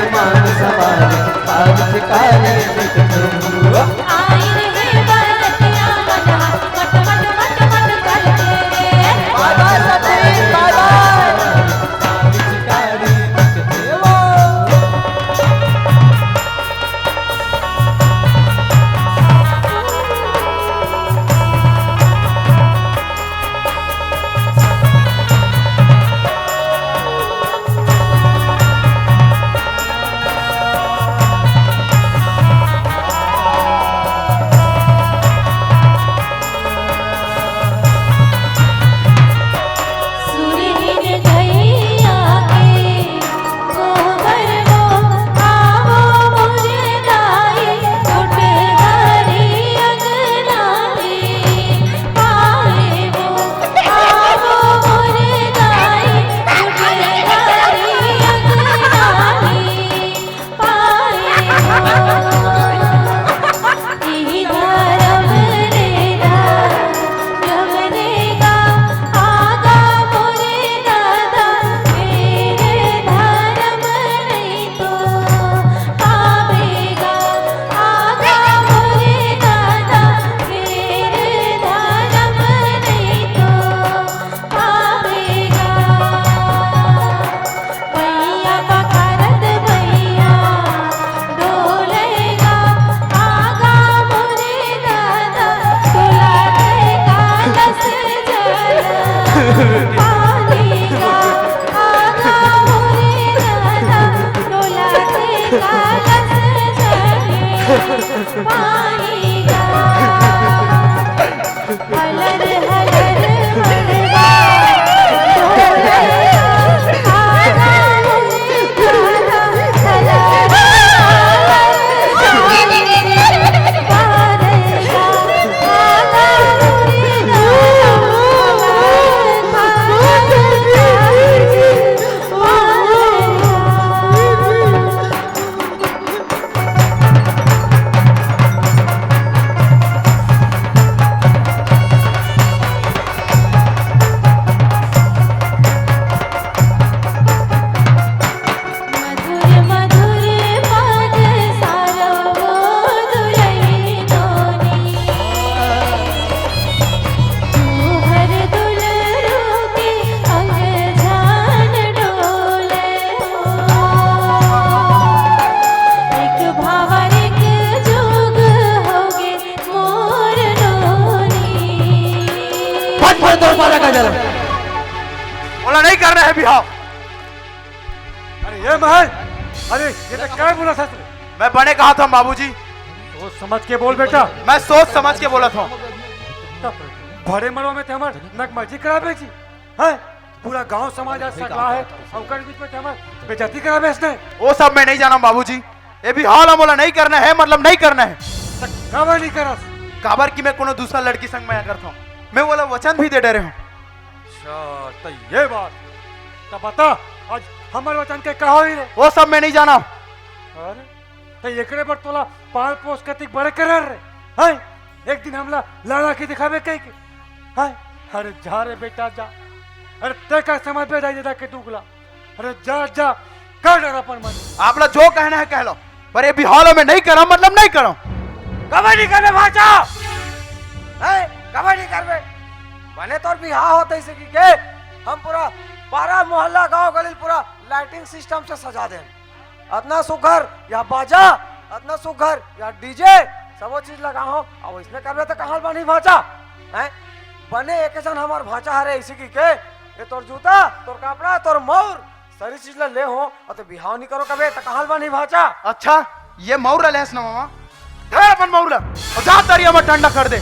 बोला नहीं करना है बिहाव। अरे ये महल, अरे ये तो क्या बोला था तूने? मैं बने कहा था बाबूजी। सोच समझ के बोल बेटा। मैं सोच समझ के बोला था। तब बड़े मड़ो में ते हमर नकमर्जी कराबे जी, हैं? पूरा गांव समाज आज सकला है, अउ ओकर बीच में ते हमर बेइज्जती कराबे इसने। वो सब मैं नहीं जाना बाबूजी। ये बिहाव ला मोला नहीं करना है, मतलब नहीं करना है। त काबर नहीं करस? काबर कि मैं कोनो दूसरा लड़की संग मया करता हूँ। मैं बोला वचन भी दे डरे हूँ। अच्छा, त ये बात। त बता, आज हमर वचन के का होई रे? वो सब मैं नहीं जाना। अरे, त एकरे बर तोला पाल पोस के तिक बड़े करे रे? हैं? एक दिन हमला लड़ा के दिखाबे कह के? हैं? अरे जा रे बेटा जा। अरे ते का समझबे दाई ददा के दुख ला? अरे जा, जा, कर डर अपन मन। आप ला जो कहना है कह लो, पर ये बिहाव ला मैं नहीं करम, मतलब नहीं करम। कबे नहीं करबे भांचा? हैं? कबे नहीं करबे? बने तोर बिहाव होत हे इसे कि के हम पूरा पारा मोहल्ला गांव गली पूरा lighting system से सजा देन। अतना सुघर या बाजा, अतना सुघर या DJ, सबो चीज लगा हो। अब इसने करबे त कहां ले बनही भांचा? हैं? बने एक जन हमर भांचा हरे इसे कि के ये तोर जूता, तोर कपड़ा, तोर मौर, सारी चीज ला ले हो, अउ ते बिहाव नहीं करो कबे, त कहां ले बनही भांचा? अच्छा, ये मौर ला लेस ना मामा, धर अपन मौर ला, अउ जा तरिया में डंडा कर दे।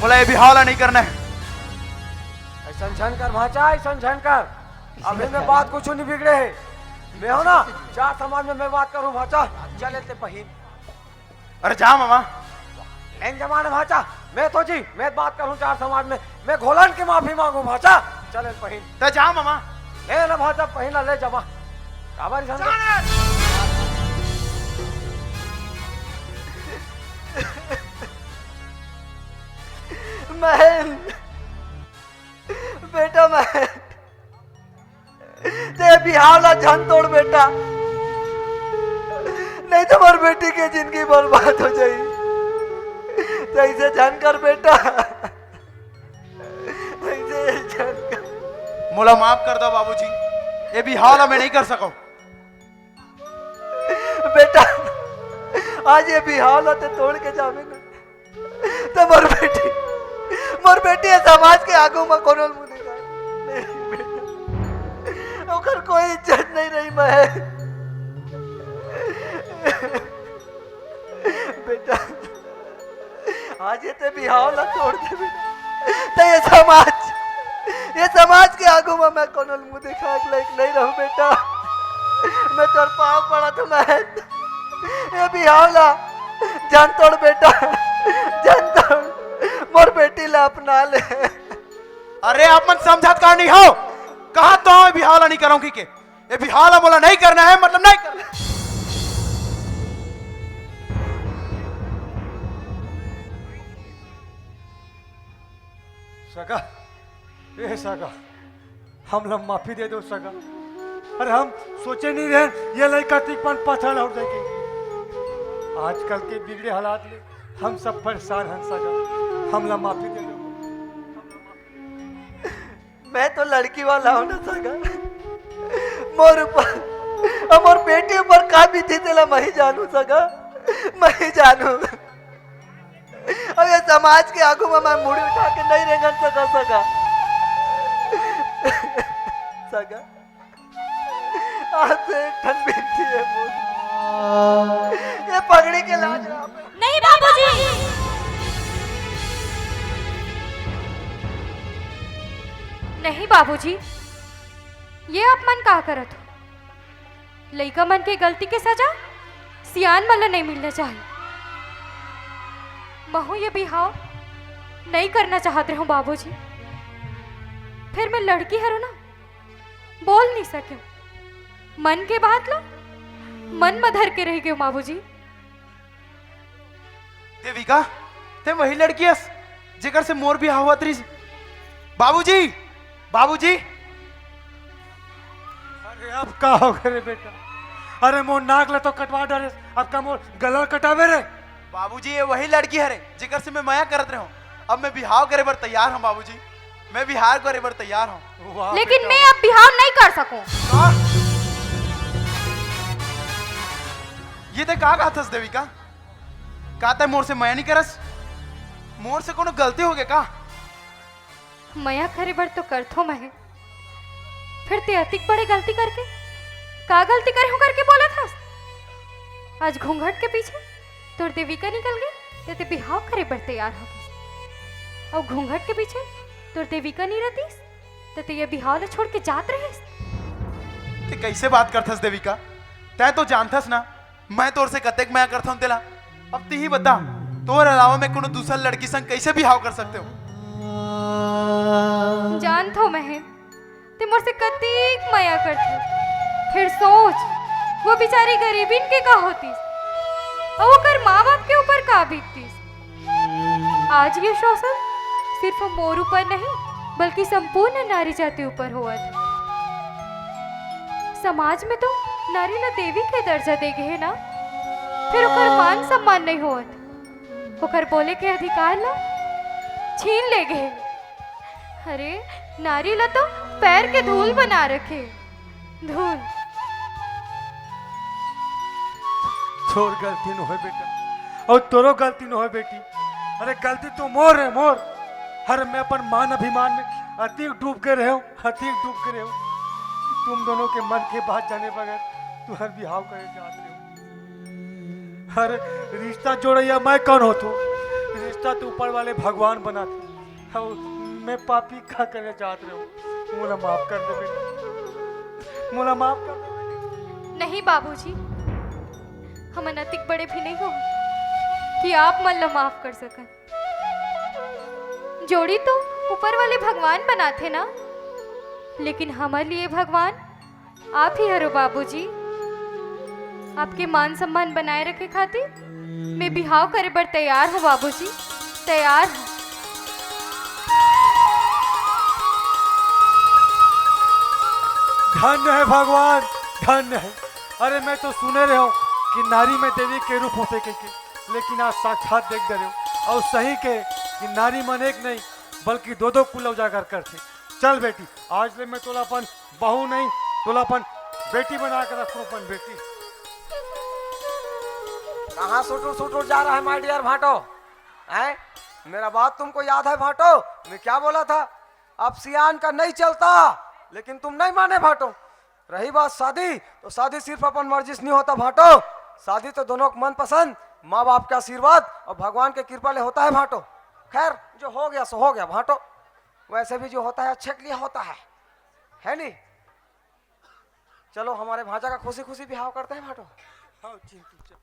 मोला ये बिहाव ला नहीं करना है। ऐसन झन कर भांचा, ऐसन झन कर। अभी में बात कुछ नहीं बिगड़े है। मैं हो ना, चार समाज में मैं बात करूं भांचा। चल ते पहिन। अरे जा मामा। लेन जमाने भांचा, मैं तो जी, मैं बात करूं चार समाज में, मैं घोलन की माफी मांगू भांचा। चल पहिन। त जा मामा। ले ना भांचा, पहिन ला, ले जमा। काबर इसन? महन, बेटा महन, ते बिहाव ला झन तोड़ बेटा, नहीं तो मोर बेटी के जिंदगी बर्बाद हो जाई। तैसे झन कर बेटा, तैसे झन कर। मोला माफ कर दो बाबूजी, ये बिहाव ला मैं नहीं कर सकूं। बेटा, आज ये बिहाव ला ते तोड़ के जाबे ना, त मोर बेटी, मोर बेटी ये समाज के आगू म कोनो ल मुंह दिखा नहीं बेटा, ओकर कोई इज्जत नहीं रही। मैं बेटा, आज ये ते बिहाव ला तोड़ दे बेटा, त ये समाज, ये समाज के आगू म मैं कोनो ल मुंह दिखाए के लायक नहीं रहूं बेटा। मैं तोर पांव पड़त हूं मैं। ये बिहाव ला झन तोड़ बेटा, झन तोड़, मोर बेटी ला अपना ले। अरे आप मन समझत का नहीं हो? कहा तो ये बिहाव ला नहीं करंव कहिके। ये बिहाव ला मोला नहीं करना है, मतलब नहीं करना है। सगा, ए सगा, हमला माफी दे दो सगा। अरे हम सोचे नहीं रहेन ये लइका तिक पन पथरा लहुट जाही। आजकल के बिगड़े हालात ले हम सब परेशान हन सगा, हमला माफी दे दो। मैं तो लड़की वाला हूं ना सगा, मोर ऊपर, मोर बेटी ऊपर का बीती तेला मैं ही जानू सगा, मैं ही जानू। अब ये समाज के आगू में मैं मुड़ी उठा के नहीं रेंगन सका सका। सका, आज से एक ठन बिनती है मोर। ये पगड़ी के लाज राम। नहीं बाबूजी। नहीं बाबूजी, ये आप मन का करत हो? लइका मन के गलती के सजा सियान मन ल नइ मिलना चाही। महू ये बिहाव नइ करना चाहत रहूं बाबूजी, फेर मैं लड़की हरंव ना, बोल नइ सकेंव। मन के बात ल मन म धर के रहि गेंव बाबूजी। देविका, ते वही लड़की हस, जेकर से मोर बिहाव होवत रिहिस। बाबूजी, बाबूजी। अरे, अब का हो गे रे बेटा? अरे, मोर नाक ल तो कटवा डारेस, अब का मोर गला कटाबे रे? बाबूजी, ये वही लड़की हरे, जेकर से मैं मया करत रहेंव। अब मैं बिहाव करे बर तैयार हंव बाबूजी, मैं बिहाव करे बर तैयार हंव। वाह लेकिन बेटा। मैं अब बिहाव नइ कर सकंव। का? ये ते का कहत हस देविका? का ते मोर से मया नइ करस? मोर से कोनो गलती हो गे का? मया करे बर तो करथो मैं, फेर ते अतिक बड़े गलती करके, का गलती करे हूँ करके बोलत हस? आज घूंघट के पीछे तोर देविका निकल गे, त ते बिहाव करे बर तैयार हो गेस। अउ घूंघट के पीछे तोर देविका नी रहतीस, त ते ये बिहाव ल छोड़ के जात रहेस। ते कइसे बात करथस देविका? तैं तो जानथस ना, मैं तोर से कतेक मया करथौं तेला। अब तिही बता, तोर अलावा मैं कोनो दूसर लड़की संग कइसे बिहाव कर सकते हो? जानथो महन, ते मोर से कतेक मया करथे। फेर सोच, वो बेचारी गरीबिन के का होतिस, अउ ओकर माँ बाप के ऊपर का बीततिस। आज ये शोषण सिर्फ मोर ऊपर नहीं, बल्कि संपूर्ण नारी जाति ऊपर होवत हे। समाज में तो नारी ला देवी के दर्जा दे गे हे ना, फेर ओकर मान सम्मान नहीं होवत, ओकर बोले के अधिकार ला छीन ले गे। अरे, नारी ला तो पैर के धूल बना रखे, धूल। छोर गलती नोहे बेटा, अउ तोरो गलती नोहे बेटी। अरे गलती तो मोर हे, मोर। अरे मैं अपन मान अभिमान में अतिक डूब के रहेंव, अतिक डूब के रहेंव। तुम दोनों के मन के बात जाने बगैर तुंहर बिहाव करे जात रहेंव। अरे रिश्ता जोड़इया मैं कोन होथों? रिश्ता तो ऊपर वाले भगवान बनाथे। अउ मैं पापी का करे जात रहेंव। मोला माफ कर दे बेटी, मोला माफ कर दे बेटी। नहीं बाबूजी, हमन अतिक बड़े भी नहीं हो कि आप मन ला माफ कर सकन। जोड़ी तो ऊपर वाले भगवान बनाथे ना, लेकिन हमर लिए भगवान आप ही हरो बाबूजी। आपके मान सम्मान बनाए रखे खातिर मैं बिहाव करे बर तैयार हूँ बाबूजी, तैयार हूँ। धन्य हे भगवान, धन्य हे। अरे मैं तो सुने रहेंव कि नारी में देवी के रूप होथे कहिके, लेकिन आज साक्षात देख डरेंव। अउ सही के कि नारी मन एक नहीं बल्कि दो दो कुल उजागर करथे। चल बेटी, आज ले मैं तोला अपन बहू नहीं, तोला अपन बेटी बना के रखूं, अपन बेटी। कहाँ सुटुर सुटुर जा रहा है my dear भांटो? हैं? मेरा बात तुमको याद है भांटो? मैं क्या बोला था? अब सियान का नहीं चलता, लेकिन तुम नहीं माने भांटो। रही बात शादी, तो शादी सिर्फ अपन मर्जी से नहीं होता भांटो। शादी तो दोनों का मनपसंद, माँ बाप के आशीर्वाद और भगवान के कृपा ले होता है भांटो। खैर, जो हो गया सो हो गया भांटो। वैसे भी जो होता है अच्छे के लिए होता है, है नहीं? चलो हमारे भांजा का खुशी खुशी बिहाव करते हैं भांटो। हाँ चिंटू, चल।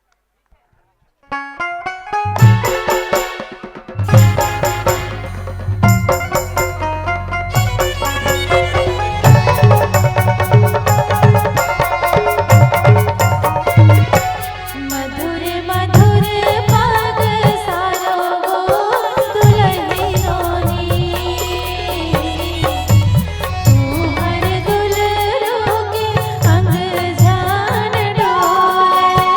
मधुर मधुर पग सारो वो दुलहिनोनी। तुहर दुलरू के अंग जान डोले।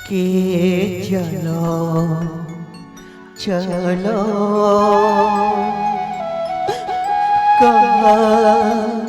के चलो, चलो, कहाँ